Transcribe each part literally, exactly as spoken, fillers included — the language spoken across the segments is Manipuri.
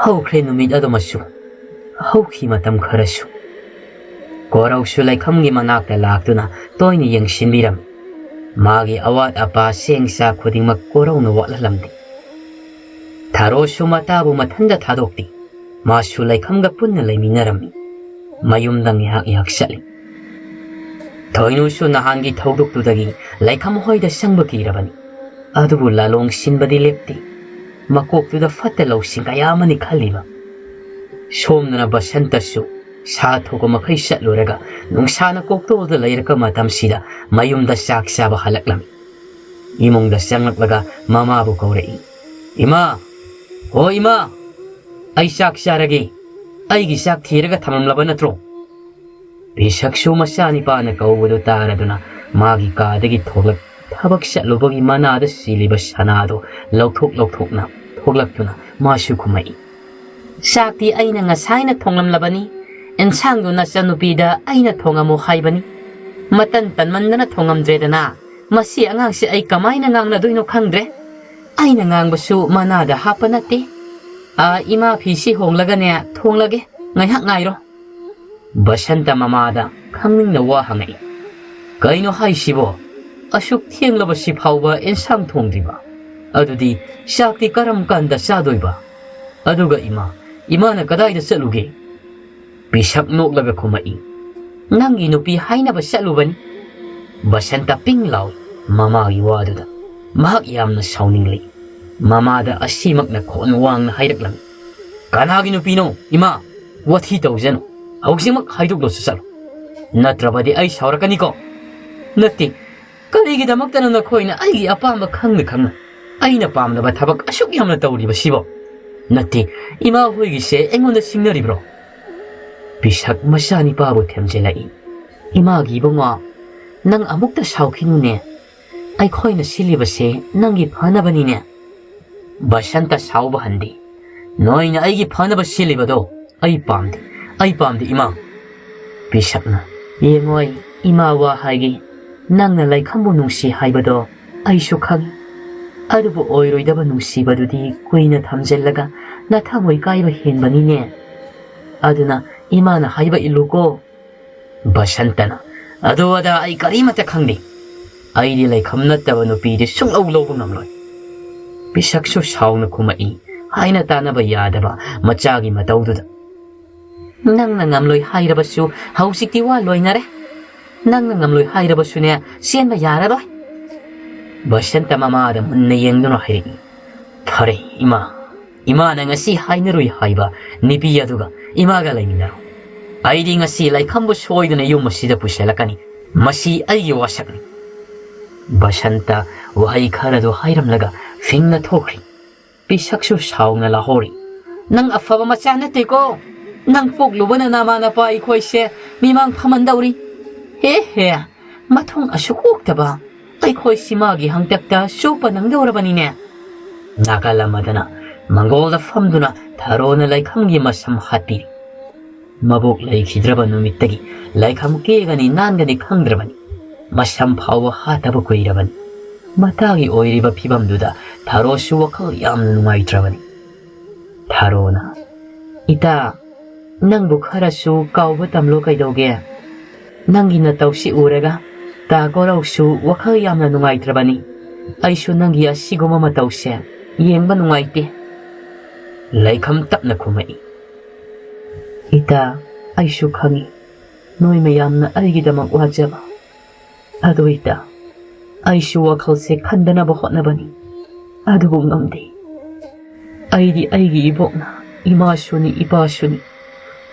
ꯍꯧꯈ꯭ꯔꯦ ꯅꯨꯃꯤꯠ ꯑꯗꯨꯃꯁꯨ, ꯍꯧꯈꯤ ꯃꯇꯝ ꯈꯔꯁꯨ꯫ ꯀꯣꯔꯧꯁꯨ ꯂꯩꯈꯝꯒꯤ ꯃꯅꯥꯛꯇ ꯂꯥꯛꯇꯨꯅ ꯇꯣꯏꯅ ꯌꯦꯡꯁꯤꯟꯕꯤꯔꯝꯃꯤ꯫ ꯃꯥꯒꯤ ꯑꯋꯥꯠ ꯑꯄꯥ ꯆꯦꯡ ꯆꯥꯛ ꯈꯨꯗꯤꯡꯃꯛ ꯀꯣꯔꯧꯅ ꯋꯥꯠꯍꯜꯂꯝꯗꯦ꯫ ꯊꯔꯣꯁꯨ ꯃꯇꯥꯕꯨ ꯃꯊꯟꯗ ꯊꯥꯗꯣꯛꯇꯦ꯫ ꯃꯥꯁꯨ ꯂꯩꯈꯝꯒ ꯄꯨꯟꯅ ꯂꯩꯃꯤꯟꯅꯔꯝꯃꯤ꯫ ꯃꯌꯨꯝꯗ ꯉꯥꯏꯍꯥꯛ ꯉꯥꯏꯍꯥꯛ ꯆꯠꯂꯤ꯫ ꯊꯣꯏꯅꯨꯁꯨ ꯅꯍꯥꯟꯒꯤ ꯊꯧꯗꯣꯛꯇꯨꯗꯒꯤ ꯂꯩꯈꯝ ꯍꯣꯏꯗ ꯆꯪꯕ ꯀꯤꯔꯕꯅꯤ꯫ ꯑꯗꯨꯕꯨ ꯂꯥꯂꯣꯡ ꯁꯤꯟꯕꯗꯤ ꯂꯦꯞꯇꯦ꯫ ꯃꯀꯣꯛꯇꯨꯗ ꯐꯠꯇ ꯂꯧꯁꯤꯡ ꯀꯌꯥ ꯑꯃꯅꯤ ꯈꯜꯂꯤꯕ꯫ ꯁꯣꯝꯗꯅ ꯕꯁꯟꯇꯁꯨ ꯁꯥ ꯊꯣꯛꯄ ꯃꯈꯩ ꯆꯠꯂꯨꯔꯒ ꯅꯨꯡꯁꯥꯅ ꯀꯣꯛꯇꯣꯛꯑꯒ ꯂꯩꯔꯛꯄ ꯃꯇꯝꯁꯤꯗ ꯃꯌꯨꯝꯗ ꯆꯥꯛ ꯆꯥꯕ ꯍꯜꯂꯛꯂꯝꯃꯤ꯫ ꯏꯃꯨꯡꯗ ꯆꯪꯂꯛꯂꯒ ꯃꯃꯥꯕꯨ ꯀꯧꯔꯛꯏ꯫ "ꯏꯃꯥ! ꯑꯣ ꯏꯃꯥ! ꯑꯩ ꯆꯥꯛ ꯆꯥꯔꯒꯦ꯫ ꯑꯩꯒꯤ ꯆꯥꯛ ꯊꯤꯔꯒ ꯊꯝꯂꯝꯂꯕ ꯅꯠꯇ꯭ꯔꯣ?" ꯄꯤꯁꯛꯁꯨ ꯃꯆꯥꯅꯤꯄꯥꯅ ꯀꯧꯕꯗꯨ ꯇꯥꯔꯗꯨꯅ ꯃꯥꯒꯤ ꯀꯥꯗꯒꯤ ꯊꯣꯛꯂꯛ ꯊꯕꯛ ꯆꯠꯂꯨꯕꯒꯤ ꯃꯅꯥꯗ ꯁꯤꯜꯂꯤꯕ ꯁꯅꯥꯗꯨ ꯂꯧꯊꯣꯛ ꯂꯧꯊꯣꯛꯅ ꯊꯣꯛꯂꯛꯇꯨꯅ ꯃꯥꯁꯨ ꯈꯨꯝꯃꯛꯏ꯫ "ꯆꯥꯛꯇꯤ ꯑꯩꯅ ꯉꯁꯥꯏꯅ ꯊꯣꯡꯂꯝꯂꯕꯅꯤ꯫ ꯑꯦꯟꯁꯥꯡꯗꯨ ꯅꯆꯟꯅꯨꯄꯤꯗ ꯑꯩꯅ ꯊꯣꯡꯉꯝꯃꯨ ꯍꯥꯏꯕꯅꯤ꯫ ꯃꯇꯟ ꯇꯟꯃꯟꯗꯅ ꯊꯣꯡꯉꯝꯗ꯭ꯔꯦꯗꯅ꯫ ꯃꯁꯤ ꯑꯉꯥꯡꯁꯤ ꯑꯩ ꯀꯃꯥꯏꯅ ꯉꯥꯡꯅꯗꯣꯏꯅꯣ ꯈꯪꯗ꯭ꯔꯦ꯫ ꯑꯩꯅ ꯉꯥꯡꯕꯁꯨ ꯃꯅꯥꯗ ꯍꯥꯞꯄ ꯅꯠꯇꯦ꯫ ꯑꯥ, ꯏꯃꯥ ꯐꯤꯁꯤ ꯍꯣꯡꯂꯒꯅꯦ ꯊꯣꯡꯂꯒꯦ꯫ ꯉꯥꯏꯍꯥꯛ ꯉꯥꯏꯔꯣ꯫" ꯕꯁꯟꯇ ꯃꯃꯥꯗ ꯈꯪꯅꯤꯡꯅ ꯋꯥ ꯍꯪꯉꯛꯏ꯫ "ꯀꯩꯅꯣ ꯍꯥꯏꯁꯤꯕꯣ? ꯑꯁꯨꯛ ꯊꯦꯡꯂꯕꯁꯤ ꯐꯥꯎꯕ ꯑꯦꯟꯁꯥꯡ ꯊꯣꯡꯗ꯭ꯔꯤꯕ? ꯑꯗꯨꯗꯤ ꯆꯥꯛꯇꯤ ꯀꯔꯝ ꯀꯥꯟꯗ ꯆꯥꯗꯣꯏꯕ? ꯑꯗꯨꯒ ꯏꯃꯥ, ꯏꯃꯥꯅ ꯀꯗꯥꯏꯗ ꯆꯠꯂꯨꯒꯦ?" ꯄꯤꯁꯛ ꯅꯣꯛꯂꯒ ꯈꯨꯝꯃꯛꯏ꯫ "ꯅꯪꯒꯤ ꯅꯨꯄꯤ ꯍꯥꯏꯅꯕ ꯆꯠꯂꯨꯕꯅꯤ꯫" ꯕꯁꯟꯇ ꯄꯤꯡ ꯂꯥꯎꯏ ꯃꯃꯥꯒꯤ ꯋꯥꯗꯨꯗ꯫ ꯃꯍꯥꯛ ꯌꯥꯝꯅ ꯁꯥꯎꯅꯤꯡꯂꯛꯏ꯫ ꯃꯃꯥꯗ ꯑꯁꯤꯃꯛꯅ ꯈꯣꯟ ꯋꯥꯡꯅ ꯍꯥꯏꯔꯛꯂꯝꯃꯤ꯫ "ꯀꯅꯥꯒꯤ ꯅꯨꯄꯤꯅꯣ, ꯏꯃꯥ? ꯋꯥꯊꯤ ꯇꯧꯖꯅꯨ꯫ ꯍꯧꯖꯤꯛꯃꯛ ꯍꯥꯏꯗꯣꯛꯂꯁꯨ ꯆꯠꯂꯨ꯫ ꯅꯠꯇ꯭ꯔꯕꯗꯤ ꯑꯩ ꯁꯥꯎꯔꯛꯀꯅꯤꯀꯣ꯫" "ꯅꯠꯇꯦ, ꯀꯔꯤꯒꯤꯗꯃꯛꯇꯅꯣ ꯅꯈꯣꯏꯅ ꯑꯩꯒꯤ ꯑꯄꯥꯝꯕ ꯈꯪꯅ ꯈꯪꯅ ꯑꯩꯅ ꯄꯥꯝꯗꯕ ꯊꯕꯛ ꯑꯁꯨꯛ ꯌꯥꯝꯅ ꯇꯧꯔꯤꯕꯁꯤꯕꯣ? ꯅꯠꯇꯦ, ꯏꯃꯥ ꯍꯣꯏꯒꯤꯁꯦ ꯑꯩꯉꯣꯟꯗ ꯁꯤꯡꯅꯔꯤꯕ꯭ꯔꯣ?" ꯄꯤꯁꯛ ꯃꯆꯥꯅꯤꯄꯥꯕꯨ ꯊꯦꯝꯖꯤꯜꯂꯛꯏ꯫ "ꯏꯃꯥꯒꯤ ꯏꯕꯨꯡꯉꯣ, ꯅꯪ ꯑꯃꯨꯛꯇ ꯁꯥꯎꯈꯤꯅꯨꯅꯦ꯫ ꯑꯩꯈꯣꯏꯅ ꯁꯤꯜꯂꯤꯕꯁꯦ ꯅꯪꯒꯤ ꯐꯅꯕꯅꯤꯅꯦ꯫" ꯕꯁꯟꯇ ꯁꯥꯎꯕ ꯍꯟꯗꯦ꯫ "ꯅꯣꯏꯅ ꯑꯩꯒꯤ ꯐꯅꯕ ꯁꯤꯜꯂꯤꯕꯗꯣ ꯑꯩ ꯄꯥꯝꯗꯦ, ꯑꯩ ꯄꯥꯝꯗꯦ ꯏꯃꯥ꯫" ꯄꯤꯁꯛꯅ, "ꯌꯦꯡꯉꯣꯏ, ꯏꯃꯥ ꯋꯥ ꯍꯥꯏꯒꯦ꯫ ꯅꯪꯅ ꯂꯩꯈꯝꯕꯨ ꯅꯨꯡꯁꯤ ꯍꯥꯏꯕꯗꯣ ꯑꯩꯁꯨ ꯈꯪꯏ꯫ ꯑꯗꯨꯕꯨ ꯑꯣꯏꯔꯣꯏꯗꯕ ꯅꯨꯡꯁꯤꯕꯗꯨꯗꯤ ꯀꯨꯏꯅ ꯊꯝꯖꯤꯜꯂꯒ ꯅꯊꯃꯣꯏ ꯀꯥꯏꯕ ꯍꯦꯟꯕꯅꯤꯅꯦ꯫ ꯑꯗꯨꯅ ꯏꯃꯥꯅ ꯍꯥꯏꯕ ꯏꯜꯂꯨꯀꯣ꯫ ꯕꯁꯟꯇꯅ, "ꯑꯗꯨ ꯑꯗꯥ ꯑꯩ ꯀꯔꯤꯃꯠꯇ ꯈꯪꯗꯦ꯫ ꯑꯩꯗꯤ ꯂꯩꯈꯝ ꯅꯠꯇꯕ ꯅꯨꯄꯤꯗꯤ ꯁꯨꯡꯂꯧ ꯂꯧꯕ ꯉꯝꯂꯣꯏ꯫" ꯄꯤꯁꯛꯁꯨ ꯁꯥꯎꯅ ꯈꯨꯝꯃꯛꯏ, ꯍꯥꯏꯅ ꯇꯥꯅꯕ ꯌꯥꯗꯕ ꯃꯆꯥꯒꯤ ꯃꯇꯧꯗꯨꯗ꯫ "ꯅꯪꯅ ꯉꯝꯂꯣꯏ ꯍꯥꯏꯔꯕꯁꯨ ꯍꯧꯖꯤꯛꯇꯤ ꯋꯥ ꯂꯣꯏꯅꯔꯦ꯫ ꯅꯪꯅ ꯉꯝꯂꯣꯏ ꯍꯥꯏꯔꯕꯁꯨꯅꯦ, ꯆꯦꯟꯕ ꯌꯥꯔꯔꯣꯏ꯫" ꯕꯁꯟꯇ ꯃꯃꯥꯗ ꯃꯨꯟꯅ ꯌꯦꯡꯗꯨꯅ ꯍꯥꯏꯔꯛꯏ, "ꯐꯔꯦ ꯏꯃꯥ, ꯏꯃꯥꯅ ꯉꯁꯤ ꯍꯥꯏꯅꯔꯨꯏ ꯍꯥꯏꯕ ꯅꯨꯄꯤ ꯑꯗꯨꯒ ꯏꯃꯥꯒ ꯂꯩꯃꯤꯟꯅꯔꯣ꯫ ꯑꯩꯗꯤ ꯉꯁꯤ ꯂꯩꯈꯝꯕꯨ ꯁꯣꯏꯗꯅ ꯌꯨꯝ ꯑꯁꯤꯗ ꯄꯨꯁꯤꯜꯂꯛꯀꯅꯤ꯫ ꯃꯁꯤ ꯑꯩꯒꯤ ꯋꯥꯁꯛꯅꯤ꯫" ꯕꯁꯟꯇ ꯋꯥꯍꯩ ꯈꯔꯗꯨ ꯍꯥꯏꯔꯝꯂꯒ ꯐꯤꯡꯅ ꯊꯣꯛꯈ꯭ꯔꯤ꯫ ꯄꯤꯁꯛꯁꯨ ꯁꯥꯎꯅ ꯂꯥꯍꯧꯔꯤ꯫ "ꯅꯪ ꯑꯐꯕ ꯃꯆꯥ ꯅꯠꯇꯦꯀꯣ꯫ ꯅꯪ ꯄꯣꯛꯂꯨꯕꯅ ꯅꯃꯥ ꯅꯄꯥ ꯑꯩꯈꯣꯏꯁꯦ ꯃꯤꯃꯥꯡ ꯐꯝꯍꯟꯗꯧꯔꯤ꯫ ꯍꯦ ꯍꯦ, ꯃꯊꯣꯡ ꯑꯁꯨꯛ ꯑꯣꯛꯇꯕ ꯑꯩꯈꯣꯏ ꯁꯤꯃꯥꯒꯤ ꯍꯪꯇꯛꯇ ꯆꯨꯞꯄ ꯅꯪꯗꯧꯔꯕꯅꯤꯅꯦ꯫" ꯅꯥꯀꯜ ꯑꯃꯗꯅ ꯃꯪꯒꯣꯜꯗ ꯐꯝꯗꯨꯅ ꯊꯔꯣꯅ ꯂꯩꯈꯝꯒꯤ ꯃꯁꯝ ꯍꯥꯠꯄꯤꯔꯤ꯫ ꯃꯕꯣꯛ ꯂꯩꯈꯤꯗ꯭ꯔꯕ ꯅꯨꯃꯤꯠꯇꯒꯤ ꯂꯩꯈꯝ ꯀꯦꯒꯅꯤ ꯅꯥꯟꯒꯅꯤ ꯈꯪꯗ꯭ꯔꯕꯅꯤ꯫ ꯃꯁꯝ ꯐꯥꯎꯕ ꯍꯥꯠꯇꯕ ꯀꯨꯏꯔꯕꯅꯤ꯫ ꯃꯇꯥꯒꯤ ꯑꯣꯏꯔꯤꯕ ꯐꯤꯕꯝꯗꯨꯗ ꯊꯔꯣꯁꯨ ꯋꯥꯈꯜ ꯌꯥꯝꯅ ꯅꯨꯡꯉꯥꯏꯇ꯭ꯔꯕꯅꯤ꯫ ꯊꯔꯣꯅ, "ꯏꯇꯥ, ꯅꯪꯕꯨ ꯈꯔꯁꯨ ꯀꯥꯎꯕ ꯇꯝꯂꯣ ꯀꯩꯗꯧꯒꯦ? ꯅꯪꯒꯤ ꯅꯇꯧꯁꯤ ꯎꯔꯒ ꯇꯥ ꯒꯣꯔꯧꯁꯨ ꯋꯥꯈꯜ ꯌꯥꯝꯅ ꯅꯨꯡꯉꯥꯏꯇ꯭ꯔꯕꯅꯤ꯫ ꯑꯩꯁꯨ ꯅꯪꯒꯤ ꯑꯁꯤꯒꯨꯝꯕ ꯃꯇꯧꯁꯦ ꯌꯦꯡꯕ ꯅꯨꯡꯉꯥꯏꯇꯦ꯫" ꯂꯩꯈꯝ ꯇꯞꯅ ꯈꯨꯝꯃꯛꯏ, "ꯏꯇꯥ, ꯑꯩꯁꯨ ꯈꯪꯏ ꯅꯣꯏ ꯃꯌꯥꯝꯅ ꯑꯩꯒꯤꯗꯃꯛ ꯋꯥꯖꯕ꯫ ꯑꯗꯨ ꯏꯇꯥ, ꯑꯩꯁꯨ ꯋꯥꯈꯜꯁꯦ ꯈꯟꯗꯅꯕ ꯍꯣꯠꯅꯕꯅꯤ, ꯑꯗꯨꯕꯨ ꯉꯝꯗꯦ꯫ ꯑꯩꯗꯤ ꯑꯩꯒꯤ ꯏꯕꯣꯛꯅ ꯏꯃꯥꯁꯨꯅꯤ, ꯏꯄꯥꯁꯨꯅꯤ꯫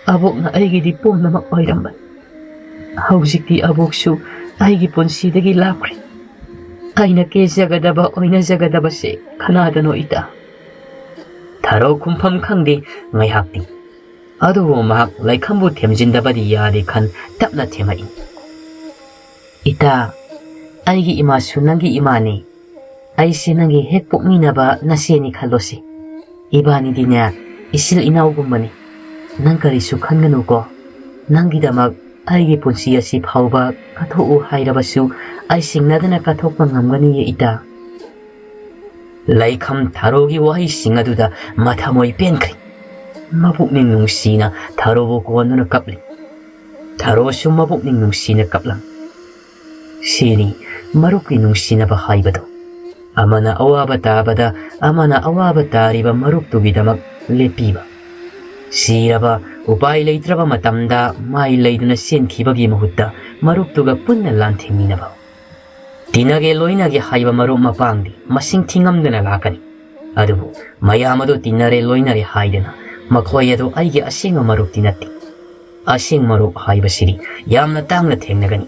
ꯑꯕꯣꯛꯅ ꯑꯩꯒꯤꯗꯤ ꯄꯨꯝꯅꯃꯛ ꯑꯣꯏꯔꯝꯕꯅꯤ꯫ ꯍꯧꯖꯤꯛꯇꯤ ꯑꯕꯣꯛꯁꯨ ꯑꯩꯒꯤ ꯄꯨꯟꯁꯤꯗꯒꯤ ꯂꯥꯞꯈ꯭ꯔꯦ꯫ ꯑꯩꯅ ꯀꯦꯖꯒꯗꯕ, ꯑꯣꯏꯅꯖꯒꯗꯕꯁꯦ ꯀꯅꯥꯗꯅꯣ ꯏꯇꯥ?" ꯊꯔꯣ ꯈꯨꯝꯐꯝ ꯈꯪꯗꯦ ꯉꯥꯏꯍꯥꯛꯇꯤ꯫ ꯑꯗꯨꯕꯨ ꯃꯍꯥꯛ ꯂꯩꯈꯝꯕꯨ ꯊꯦꯝꯖꯤꯟꯗꯕꯗꯤ ꯌꯥꯗꯦ ꯈꯟ ꯇꯞꯅ ꯊꯦꯝꯃꯛꯏ꯫ "ꯏꯇꯥ, ꯑꯩꯒꯤ ꯏꯃꯥꯁꯨ ꯅꯪꯒꯤ ꯏꯃꯥꯅꯤ꯫ ꯑꯩꯁꯦ ꯅꯪꯒꯤ ꯍꯦꯛ ꯄꯣꯛꯃꯤꯟꯅꯕ ꯅꯆꯦꯅꯤ ꯈꯜꯂꯣꯁꯤ꯫ ꯏꯕꯥꯅꯤꯗꯤꯅꯦ, ꯏꯆꯤꯜ ꯏꯅꯥꯎꯒꯨꯝꯕꯅꯤ꯫ ꯅꯪ ꯀꯔꯤꯁꯨ ꯈꯟꯒꯅꯨꯀꯣ꯫ ꯅꯪꯒꯤꯗꯃꯛ ꯑꯩꯒꯤ ꯄꯨꯟꯁꯤ ꯑꯁꯤ ꯐꯥꯎꯕ ꯀꯠꯊꯣꯛꯎ ꯍꯥꯏꯔꯕꯁꯨ ꯑꯩ ꯁꯤꯡꯅꯗꯅ ꯀꯠꯊꯣꯛꯄ ꯉꯝꯒꯅꯤꯌꯦ ꯏꯇꯥ꯫" ꯂꯩꯈꯝ ꯊꯔꯣꯒꯤ ꯋꯥꯍꯩꯁꯤꯡ ꯑꯗꯨꯗ ꯃꯊꯃꯣꯏ ꯄꯦꯟꯈ꯭ꯔꯦ꯫ ꯃꯄꯨꯛꯅꯤꯡ ꯅꯨꯡꯁꯤꯅ ꯊꯔꯣꯕꯨ ꯀꯣꯟꯗꯨꯅ ꯀꯞꯂꯤ꯫ ꯊꯔꯣꯁꯨ ꯃꯄꯨꯛꯅꯤꯡ ꯅꯨꯡꯁꯤꯅ ꯀꯞꯂꯝꯃꯤ꯫ ꯁꯤꯅꯤ ꯃꯔꯨꯞꯀꯤ ꯅꯨꯡꯁꯤꯅꯕ ꯍꯥꯏꯕꯗꯨ꯫ ꯑꯃꯅ ꯑꯋꯥꯕ ꯇꯥꯕꯗ ꯑꯃꯅ ꯑꯋꯥꯕ ꯇꯥꯔꯤꯕ ꯃꯔꯨꯞꯇꯨꯒꯤꯗꯃꯛ ꯂꯦꯞꯄꯤꯕ꯫ ꯁꯤꯔꯕ, ꯎꯄꯥꯏ ꯂꯩꯇ꯭ꯔꯕ ꯃꯇꯝꯗ ꯃꯥꯏ ꯂꯩꯗꯨꯅ ꯆꯦꯟꯈꯤꯕꯒꯤ ꯃꯍꯨꯠꯇ ꯃꯔꯨꯞꯇꯨꯒ ꯄꯨꯟꯅ ꯂꯥꯟꯊꯦꯡꯃꯤꯟꯅꯕ꯫ ꯇꯤꯟꯅꯒꯦ ꯂꯣꯏꯅꯒꯦ ꯍꯥꯏꯕ ꯃꯔꯨꯞ ꯃꯄꯥꯡꯗꯤ ꯃꯁꯤꯡ ꯊꯤꯉꯝꯗꯅ ꯂꯥꯛꯀꯅꯤ꯫ ꯑꯗꯨꯕꯨ ꯃꯌꯥꯝ ꯑꯗꯨ ꯇꯤꯟꯅꯔꯦ ꯂꯣꯏꯅꯔꯦ ꯍꯥꯏꯗꯅ ꯃꯈꯣꯏ ꯑꯗꯨ ꯑꯩꯒꯤ ꯑꯁꯦꯡꯕ ꯃꯔꯨꯞꯇꯤ ꯅꯠꯇꯦ꯫ ꯑꯁꯦꯡꯕ ꯃꯔꯨꯞ ꯍꯥꯏꯕꯁꯤꯗꯤ ꯌꯥꯝꯅ ꯇꯥꯡꯅ ꯊꯦꯡꯅꯒꯅꯤ꯫